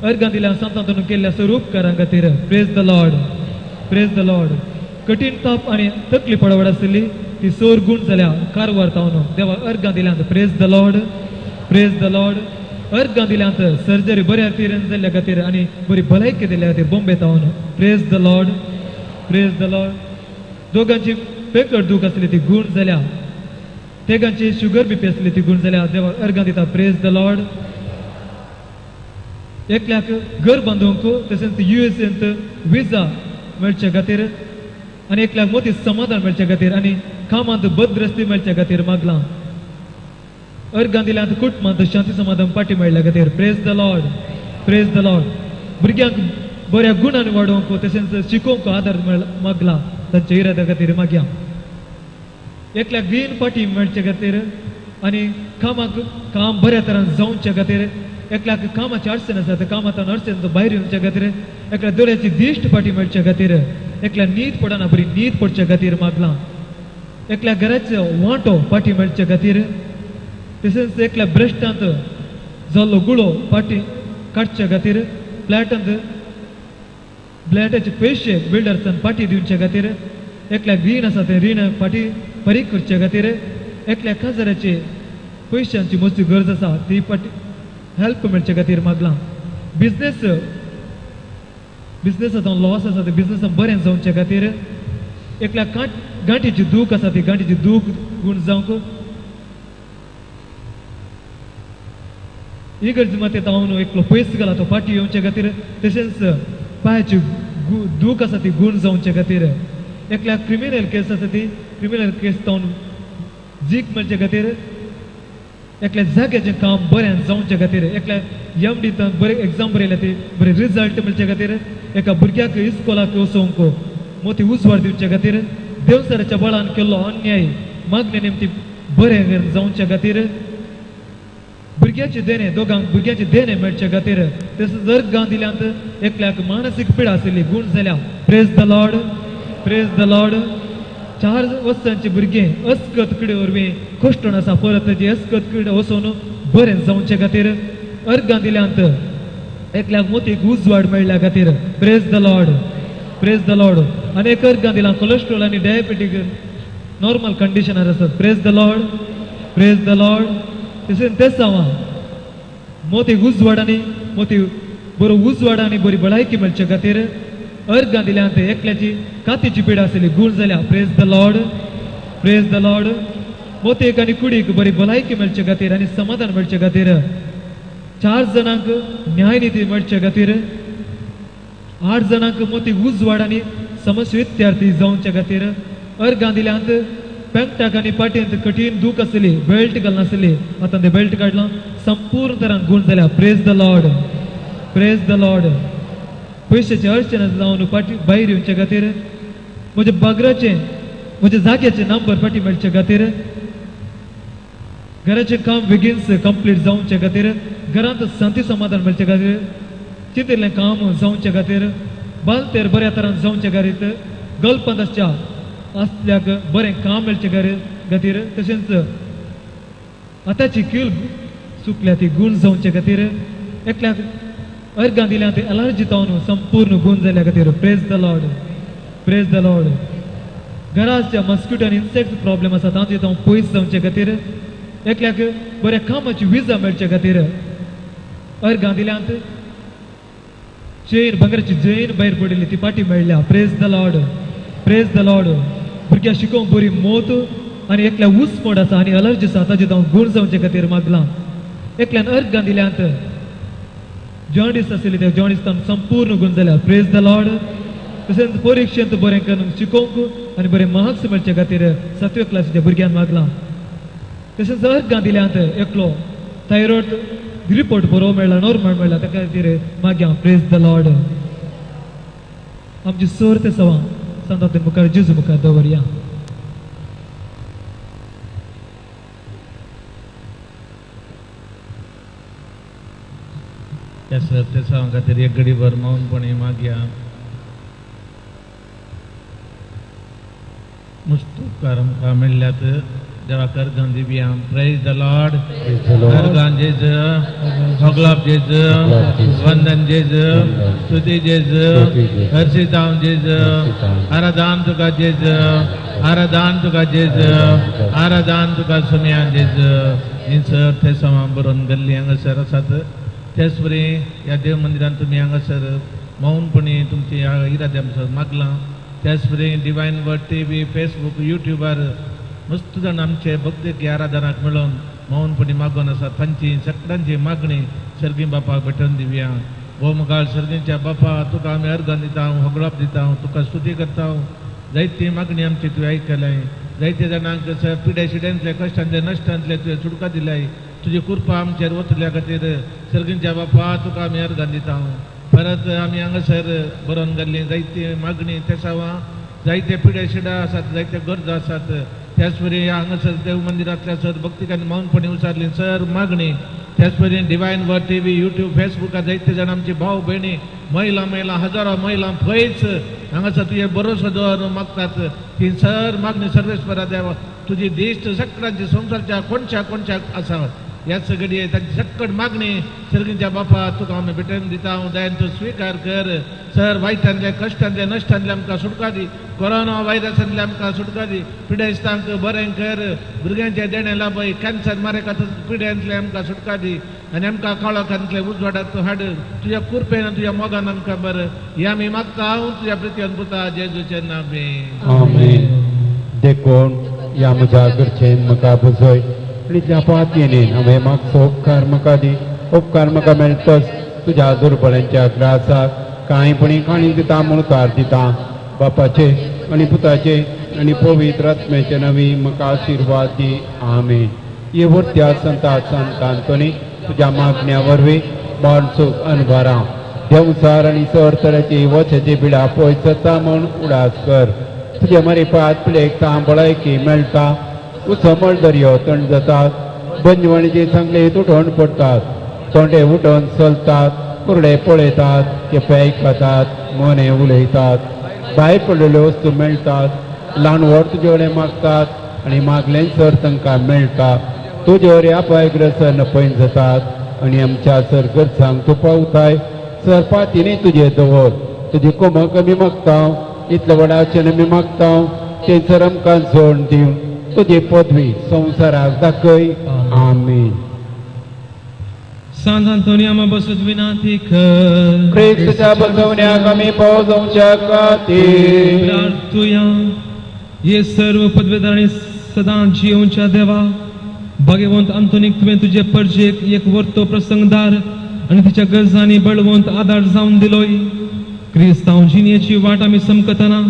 अर्गां दिल्या सांतांतून केल्ल्या स्वरूपकारां खातीर. Praise the Lord, praise the Lord. कठीण ताप आनी तकली पडवड आसली ती सोर गूण जाल्या कारवार तावन देवा अर्गां दिल्यांत. Praise the Lord, praise the Lord. अर्गां दिल्यांत सर्जरी बऱ्या तरेन जाल्ल्या खातीर आनी बरी भलायकी दिल्ल्या खातीर Bombay तावन. Praise the Lord, praise the Lord. दोगांची packet दूख आसली ती गूण जाल्या. तेगांची शुगर बीपी आसली ती गूण जाल्या. देवा अर्गां दिता. Praise the Lord. एकल्याक घर बांदूंक तशेंच युएसएंत विजा मेळचे खातीर आनी एकल्याक मोती समाधान मेळचे खातीर आनी कामांत बदरस्ती मेळचे खातीर मागलां. अर्गां दिल्यांत कुटुंबांत शांती समाधान पाटी मेळ्ळ्या खातीर. Praise the Lord, praise the Lord. भुरग्यांक बऱ्या गुणान वाडोवंक तशेंच शिकोवंक आदार मागला, तांच्या इराद्या खातीर मागया. एकल्याक ग्रीन पाटी मेळचे खातीर आनी कामाक काम बऱ्या तरान जावचे खातीर. एकल्याक कामाची अडचण आसा, त्या कामांत अडचण भायर येवचे खातीर. एकल्या दोळ्याची दिश्ट फाटी मेळचे खातीर, एकल्या न्हीद पडना बरी न्हीद पडचे खातीर मागलां, एकल्या घराचो वांटो फाटी मेळचे खातीर, तशेंच एकल्या ब्रेस्टांत जाल्लो गुळो फाटी काडचे खातीर, फ्लॅटांत फ्लॅटाचे पयशे बिल्डर्सान फाटी दिवचे खातीर, एकल्याक रीण आसा तें रीण फाटी फारीक करचे खातीर, एकल्या काजाराचे पयशांची मोची गरज आसा ती फाटी हेल्प मेळचे खातीर मागलां. बिजनेस बिजनेसाचो लॉस आसा ते बिजनेसान बरें जावचे खातीर, एकल्या गांठीची दूख आसा ती गांठीची दूख गूण जावंक, इगर्ज मातयेंत हांव एकलो पयस गेला तो फाटी येवचे खातीर, तशेंच पांयाची दूख आसा ती गूण जावचे खातीर, एकल्या क्रिमिनल केस आसा ती क्रिमिनल केस जावन जीक मेळचे खातीर, एकल्या जाग्याचें काम बरें जावचे खातीर, एकल्या एम डी बरें एग्जाम बरयल्या ती बरें रिजल्ट मेळचे खातीर, एका भुरग्याक इस्कोलाक वचोवंक मोती उजवाड दिवचे खातीर, देवसराच्या बळान केल्लो अन्याय मागणे निमती बरें जावचे खातीर, भुरग्याचे देणे दोगांक भुरग्याचे देणे मेळचे खातीर, तशेंच जर गांव दिल्यांत एकल्याक मानसीक पिडा आशिल्ली गूण जाल्या. Praise the Lord, praise the Lord. 4 वर्सांचे भुरगें अस्कत किडे वरवीं कश्टण आसा परत तेजी अस्कत किडे वचून बरें जावचे खातीर, अर्गां दिल्यांत एकल्याक मोतीक उजवाड मेळ्ळ्या खातीर. Praise the Lord, praise the Lord. आनी एक अर्गां दिलां कोलेस्ट्रॉल आनी डायबेटीक नॉर्मल कंडिशनार आसात. Praise the Lord, praise the Lord. तशें तेच हांव मोतीक उजवाड आनी मोती बरो उजवाड आनी बरी भलायकी मेळचे खातीर अर्गां दिल्यांत एकल्याची कातीची पिडा आशिल्ली गूण जाल्या. Praise the Lord, praise the Lord. मोतयेक आनी कुडीक बरी भलायकी मेळचे खातीर आनी समाधान मेळचे खातीर, 4 जाणांक न्यायनिती मेळचे खातीर, 8 जाणांक मोतीक उजवाड आनी समस्या विद्यार्थी जावचे खातीर अर्गां दिल्यांत पेंगटाक आनी पाटयेंत कठीण दूख आसली बेल्ट घालनासली आतां ते बेल्ट काडलां संपूर्ण तरान गूण जाल्या. Praise the Lord, praise the Lord. पयशाचे अडचण जावन पाटी भायर येवचे खातीर, म्हज्या बागराचें म्हज्या जाग्याचे नंबर फाटी मेळचे खातीर, घराचें काम बेगीनच कंप्लीट जावचे खातीर, घरांत शांती समाधान मेळचे खातीर, चिंतिल्लें काम जावचे खातीर, बालतेर बऱ्या तरान जावचे खातीर, गल्पांत आसच्या आसल्याक बरें काम मेळचे खातीर, तशेंच आतांची कील चुकल्या ती गूण जावचे खातीर, एकल्याक अर्गां दिल्या ते एलर्जी जावन संपूर्ण गूण जाल्या खातीर. Praise the Lord, praise the Lord. घराच्या मस्किटो आनी इन्सेक्ट प्रॉब्लेम आसा तांचे हांव पयस जावचे खातीर, एकल्याक बऱ्या कामाची विजा मेळचे खातीर अर्गां दिल्यांत चेन भांगराची चेन भायर पडिल्ली ती पाटी मेळ्ळ्या. Praise the Lord, praise the Lord. भुरग्यां शिकोवंक बरी मोत आनी एकल्या उस्मोड आसा आनी अलर्जी आसा ताजे हांव गूण जावचे खातीर मागलां. एकल्यान अर्गां दिल्यांत जॉन्डीस आशिल्ली त्या जॉन्डीस संपूर्ण गूण जाल्या. Praise the Lord. तशेंच परिक्षेंत बरें करून शिकोवंक आनी बरें मार्क्स मेळचे खातीर 7वे क्लासीच्या भुरग्यान मागलां. तशेंच अर्गां दिल्यांत एकलो थायरॉयड रिपोर्ट बरो मेळ्ळा, नॉर्मल मेळ्ळा, ताका खातीर मागया. Praise the Lord. आमची सोर ते सवां सांता मुखार जेजू मुखार दवरया. त्या सर ते सवां खातीर एक घडीभर मौनपणी मागया. मुस्त उपकार आमकां मेळ्ळ्यात देवाक अर्गां दिवया. Praise the Lord. अर्गां जेज, होगलाप जेज, वंदन जेज, स्तुती जेज, हर्षितांव जेज, आराधान तुका जेज, आराधान तुका जेज, आराधान तुका सुमयान जेज. ही सर ते सवां बरोवन गेल्ली हांगासर आसात. तेच परी ह्या देव मंदिरांत तुमी हांगासर मौनपणी तुमची ह्या इराद्या मागलां. त्याच परी डिवायन वर्ड TV, Facebook, युट्यूबार मस्त जाण आमचे भक्तीक आराधनाक मेळोवन मौनपणी मागून आसा. तांची सगळ्यांची मागणी सर्गी बापाक भेटोवन दिवया. गोमकाळ सर्गीच्या बापा, तुका आमी अर्गां दिता, होगळाप दिता, तुका स्तुती करता. जायती मागणी आमची तुवें आयकलाय. जायते जाणांक पिड्या शिड्यांतले कश्टांतले नश्टांतले तुवें सुटका दिलाय. तुजी कृपा आमचेर वतल्या खातीर सर्गीच्या बापा तुका आमी अर्गां दिता. परत आमी हांगासर बरोवन घाल्ली जायती मागणी तेसावां, जायते पिड्या शिड्या आसात, जायते गरजो आसात. त्याच परी हांगासर देव मंदिरांतल्या सर भक्तिकांनी मौनपणी उचारली सर मागणी त्याच परी Divine Word TV, YouTube, फेसबुकार जायते जाण आमची भाव भयणी, महिला महिला, हजारो महिला पयच हांगासर तुजें भरोसो दवरून मागतात. ती सर मागणी सर्वेस्परा देवा, तुजी दिश्ट सगळ्यांची संवसारच्या कोणच्या कोणच्याक आसा. ह्याच घडये तांची सक्कड मागणी सर्गीच्या बापा तुका आमी भेटून दिता. हांव दयान तूं स्विकार कर. सर वायटांतले, कश्टांतले, नश्टांतले आमकां सुटका दी. कोरोना व्हायरसांतले आमकां सुटका दी. पिडेस्तांक बरें कर. भुरग्यांचें देणें लाभय. कॅन्सर मारेका पिड्यांतले आमकां सुटका दी आनी आमकां काळोखांतले उजवाडात हाड. तुज्या कृपेन, तुज्या मोगान आमकां बरें. हें आमी मागता हांव तुज्या प्रितीन पुता जेजूचें नांवे. आमेन. देखून ह्या म्हज्या गरजेन म्हाका बुजय आनी त्या पातयेन हांवें मागचो उपकार म्हाका दी. उपकार म्हाका मेळटच तुज्या दुर्बळ्यांच्या ग्रासाक कांय पणी खाणी दिता म्हूण उतार दिता. बापाचे आनी पुताचे आनी पवित्र आत्म्याचे नवी म्हाका आशिर्वाद दी. आमेन. ये वर्त्या संता संत आंतोनी, तुज्या मागण्या वरवीं मरण सुख अनभरां देंवचार आनी सर तरेची वचेची बिडा पयस जाता म्हूण उडास कर. तुजे मरिपात पिडेक भलायकी मेळटा, उसमळ दर्यो थंड जातात, बंजवणीची सांगले उठोवन पडटात, तोंडे उठोवन चलतात, कुरडे पळयतात, केपे आयकतात, मोने उलयतात, भायर पडलेल्यो वस्तू मेळटात, ल्हान व्हड तुजे कडेन मागतात आनी मागलें सर तांकां मेळटा. तुजे वरी अपायग्रस्त पयन जातात आनी आमच्या सर गरजांक तूं पावताय. सर पातीनी तुजे दवर तुजी कोमक आमी मागता. इतले व्हडाचें आमी मागता, तें आमकां जोड दिवन तुजी पदवी संवसाराक दाखय. आमीन. सांत आंतोनी, आमा बसत विनंती कर. क्रिस्ताच्या बसवण्याक आमी पाव जावच्या खातीर. प्रार्थुया. हे सर्व पदवेदारांनी सदां जियोवच्या देवा, भाग्यवंत आंतोनीक तुवें तुजे परजेक एक वर्तो प्रसंगदार आनी तिच्या गरजांनी बळवंत आदार जावन दिलोय. क्रिस्तांव जिणेची वाट आमी समकतना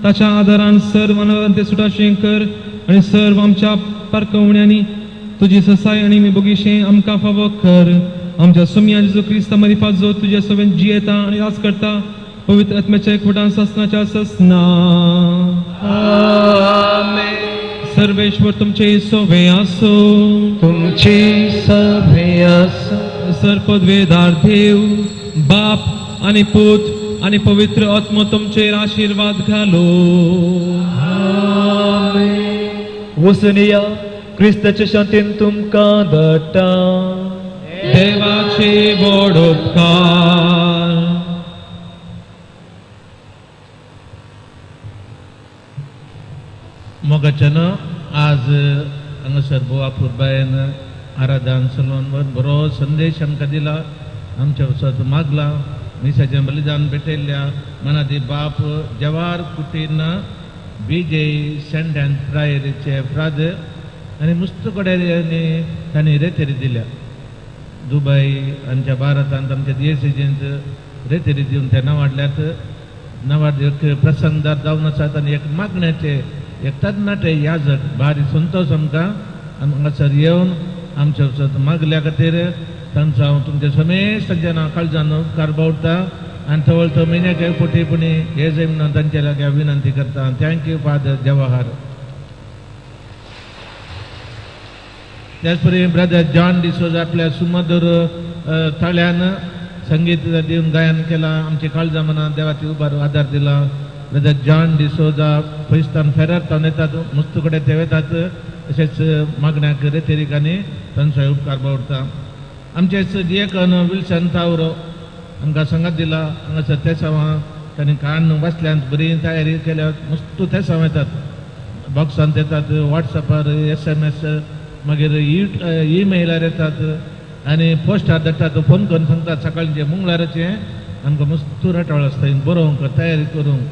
ताच्या आदारान सर्व अनवंते सुटाशें कर आनी सर्व आमच्या पारकवण्यांनी तुजी ससाय आनी बोगीशें आमकां फावो कर. आमच्या सुमया जेजू क्रिस्ता मरिफात, जो तुज्या सवेन जियेता आनी राज करता पवित्र आत्म्याच्या एकवटान ससनाच्या ससना. सर्वेश्वर तुमचे सोवे आसो. तुमची सभे आसो. सर्पद्वेदार देव बाप आणि पूत आणि पवित्र आत्मो तुमचेर आशीर्वाद घालो. वचून या, क्रिस्ताच्या शांतीन तुमकां धाडटा. देवाचे व्हड उपकार. मोगाच्यान आज हांगासर बोवा पुरबायन आराधन सलवान बरो संदेश आमकां दिला. आमच्या वचत मागला मिसाचें बलिदान भेटयल्ल्या मनादी बाप जवार कुटीन, बी जे सेंट अँड प्रायरीचे फ्रादर आनी मुस्त कडेन तांणी रेतेरी दिल्या. दुबय, आमच्या भारतांत, आमच्या दियेसेजींत रेतेरी दिवन ते नावाडल्यात. नावाड एक प्रसंगदार जावन आसात आनी एक मागण्याचे एक तरणाटे याजक. भारी संतोश आमकां हांगासर येवन आमच्या वचत मागल्या खातीर. तांचो हांव तुमच्या समेस्त तांच्या नांव काळजान उपकार बावडटा आनी तवळ तो म्हयन्याक एक फावटी पुणी हे जाय म्हणून तांच्या लागीं हांव विनंती करता. Thank you father Jawahar. त्याच परी ब्रदर जॉन डिसोजा आपल्या सुमधुर ताळ्यान संगीत दिवन गायन केलां. आमची काळजा मनां देवाची उबार आदार दिला. ब्रदर जॉन डिसोजा पयसतान फेरार तावन येतात, मुस्त कडेन ते वेतात. तशेंच मागण्याक रेतेरिकांनी तांचो उपकार बावडटा. आमचेच डियकन विल्सन तावरो आमकां सांगात दिला. हांगासर तेसांवां तांणी कान वाचल्यांत, बरी तयारी केल्या. मस्त तेसांव येतात, बॉक्सांत येतात, वॉट्सॅपार, एसएमएस, मागीर ईमेलार येतात आनी पोस्टार धाडटात, फोन करून सांगतात. सकाळचें मंगळाराचें आमकां मस्त रटावळ आसता बरोवंक, तयारी करूंक.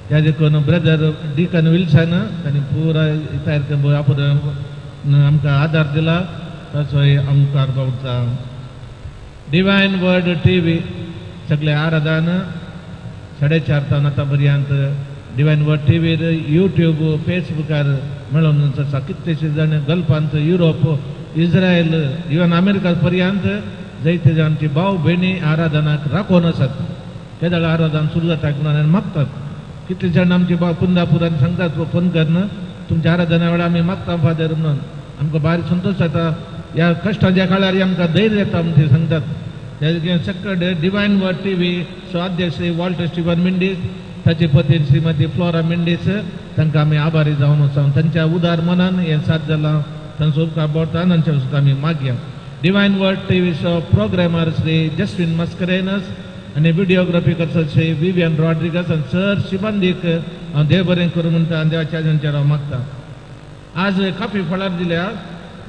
त्या देखून ब्रदर डिकन विल्सन तांणी पुराय तयार करून आपण आमकां आदार दिला, ताचोय आमकां बावडटा. डिवायन वर्ड टीव्ही सगळे आराधन 4:30 तावन आतां पर्यंत डिवायन वर्ड टीव्हीर, यूट्यूब, फेसबुकार मेळोवन आसा. कितलेशे जाण गल्फांत, युरोप, इस्रायल, इवन अमेरिका पर्यंत जायते जाण आमची भाव भयणी आराधनाक राखोवन आसात. तेदळ आराधन सुरू जाता म्हणून मागतात. कितले जाण आमची भाव कुंदापुरान सांगतात फोन करून, तुमच्या आराधना वेळार आमी मागता फादर म्हणून. आमकां भारी संतोश जाता. ह्या कश्टाच्या काळार आमकां धैर्य येता म्हण ते सांगतात. सकड divine word T V so अध्यक्ष श्री वॉल्टर स्टिवन मिंडीस, ताचे पती श्रीमती फ्लोरा मिंडीस, तांकां आमी आभारी जावन आसा. तांच्या उदार मनान हें साथ जालां, तांचो उपकार बोडटा, तांच्या वचून आमी मागया. डिवायन वर्ड टी व्हीचो प्रोग्रामर श्री जस्विन मस्करेनस आनी विडियोग्राफी करता श्री विवियन रॉड्रिगस आनी सर शिबंदीक हांव देव बरें करूं म्हणटा आनी देवाच्या आजनचेर हांव मागता. आज काफी फळार दिल्या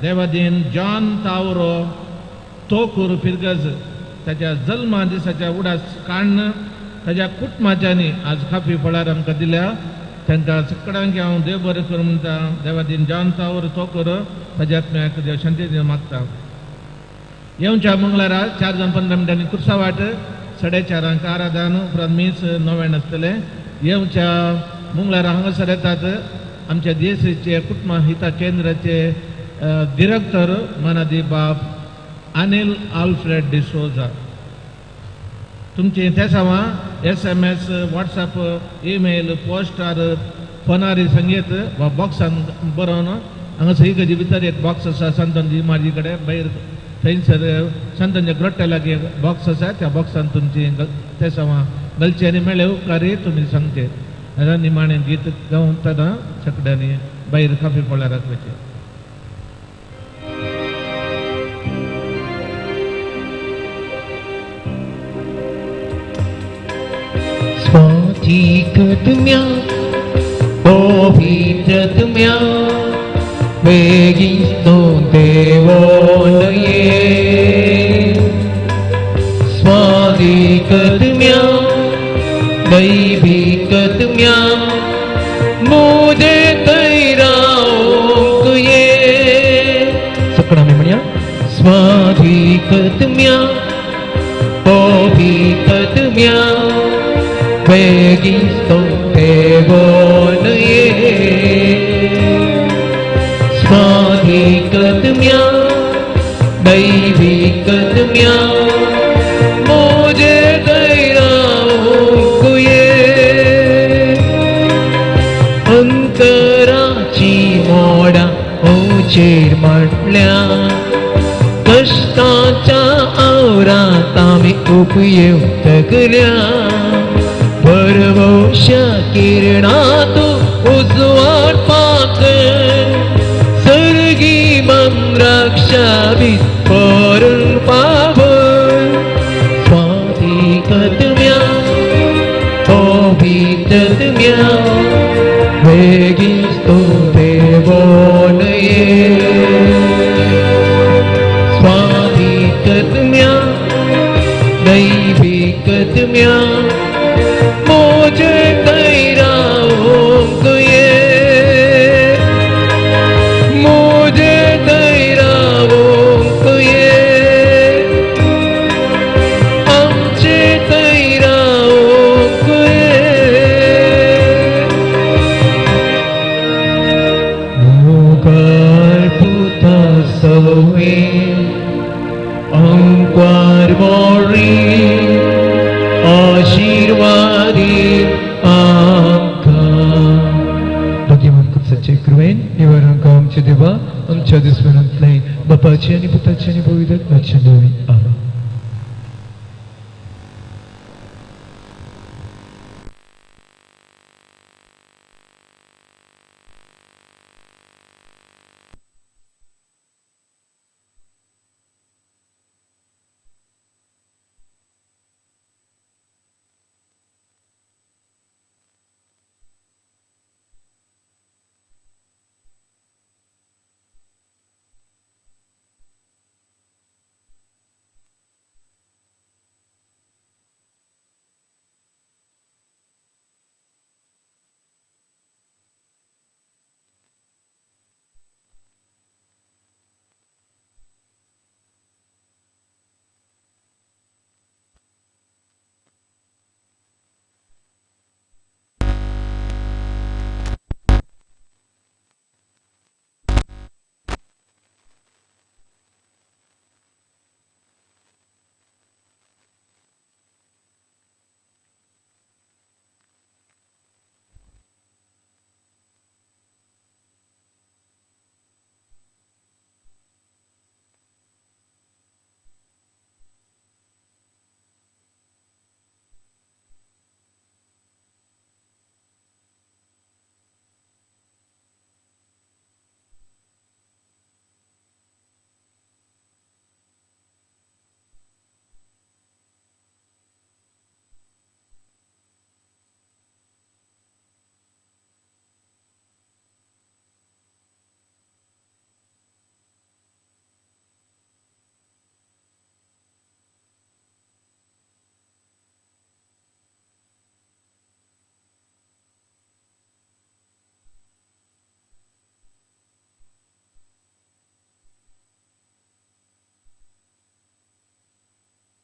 देवादीन जॉन तावरो तोकूर फिरगज ताच्या जल्मा दिसाच्या उडास काण्ण ताच्या कुटुंबाच्यांनी आज काफी फळार आमकां दिल्या. तांकां सगळ्यांक हांव देव बरें करूं म्हणटा. देवादीन जॉन तावरो तोकूर ताच्या आत्म्याक देव शांती मागता. येवच्या मंगळारा 4 जावन 15 मिनटांनी कुर्सावाट, 4:30 आराधन, उपरांत मीस 9 आसतलें. येवच्या मंगळारा हांगासर येतात आमच्या देशाचे कुटुंब हिता केंद्राचे डिरेक्टर मनादी बाब अनिल आल्फ्रेड डिसोजा. तुमची तेसावां SMS, WhatsApp, email, poster, फोनार संगीत वा बॉक्सान बरोवन हांगासर इगर्जे भितर एक बॉक्स आसा संतन माजी कडेन भायर थंयसर संतांच्या ग्रोट्या लागीं बॉक्स आसा, त्या बॉक्सान तुमची तेसावां घालची आनी मेळ्ळे उपकारी तुमी सांगचे. आतां निमाणें गीत गावतना सगळ्यांनी भायर काफी पळ्यार वचचें. स्वाधिकतम्या पवित्रतम्या वेगिस्तो देवो नये स्वाधिकतम्या दैविकतम्या मुझे तैराओ ये सकड़ा में मणिया स्वाधिकतम्या पवित्रतम्या वेगिस्तो देवो नये स्वाधिकतम्या दैविकतम्या मुझे तैराओ ये अंतराची मोडा ओचेर म्हटल्या कश्टाच्या आवरात आमी उपयुक्तकल्या परवशा किरणातू उजवाड पाकर सर्गी मंद्राक्षाबीत परून पावर स्वाधिकतम्या पवित्रतम्या वेगिस्तो देवो नये स्वाधिकतम्या दैविकतम्या मुझे तैराओ ये मुझे तैराओ ये आमचे तैराओ ये मुखार पुता सवे अंक्वार मोरी आशीर्वादी आमकां. भगवान कुत्साचे कृपेन निवारण आमच्या देवा आमच्या दुस्मनांतले बापाचे आनी पुताचे आनी पवित्र आत्म्याचे नांवान. आमेन.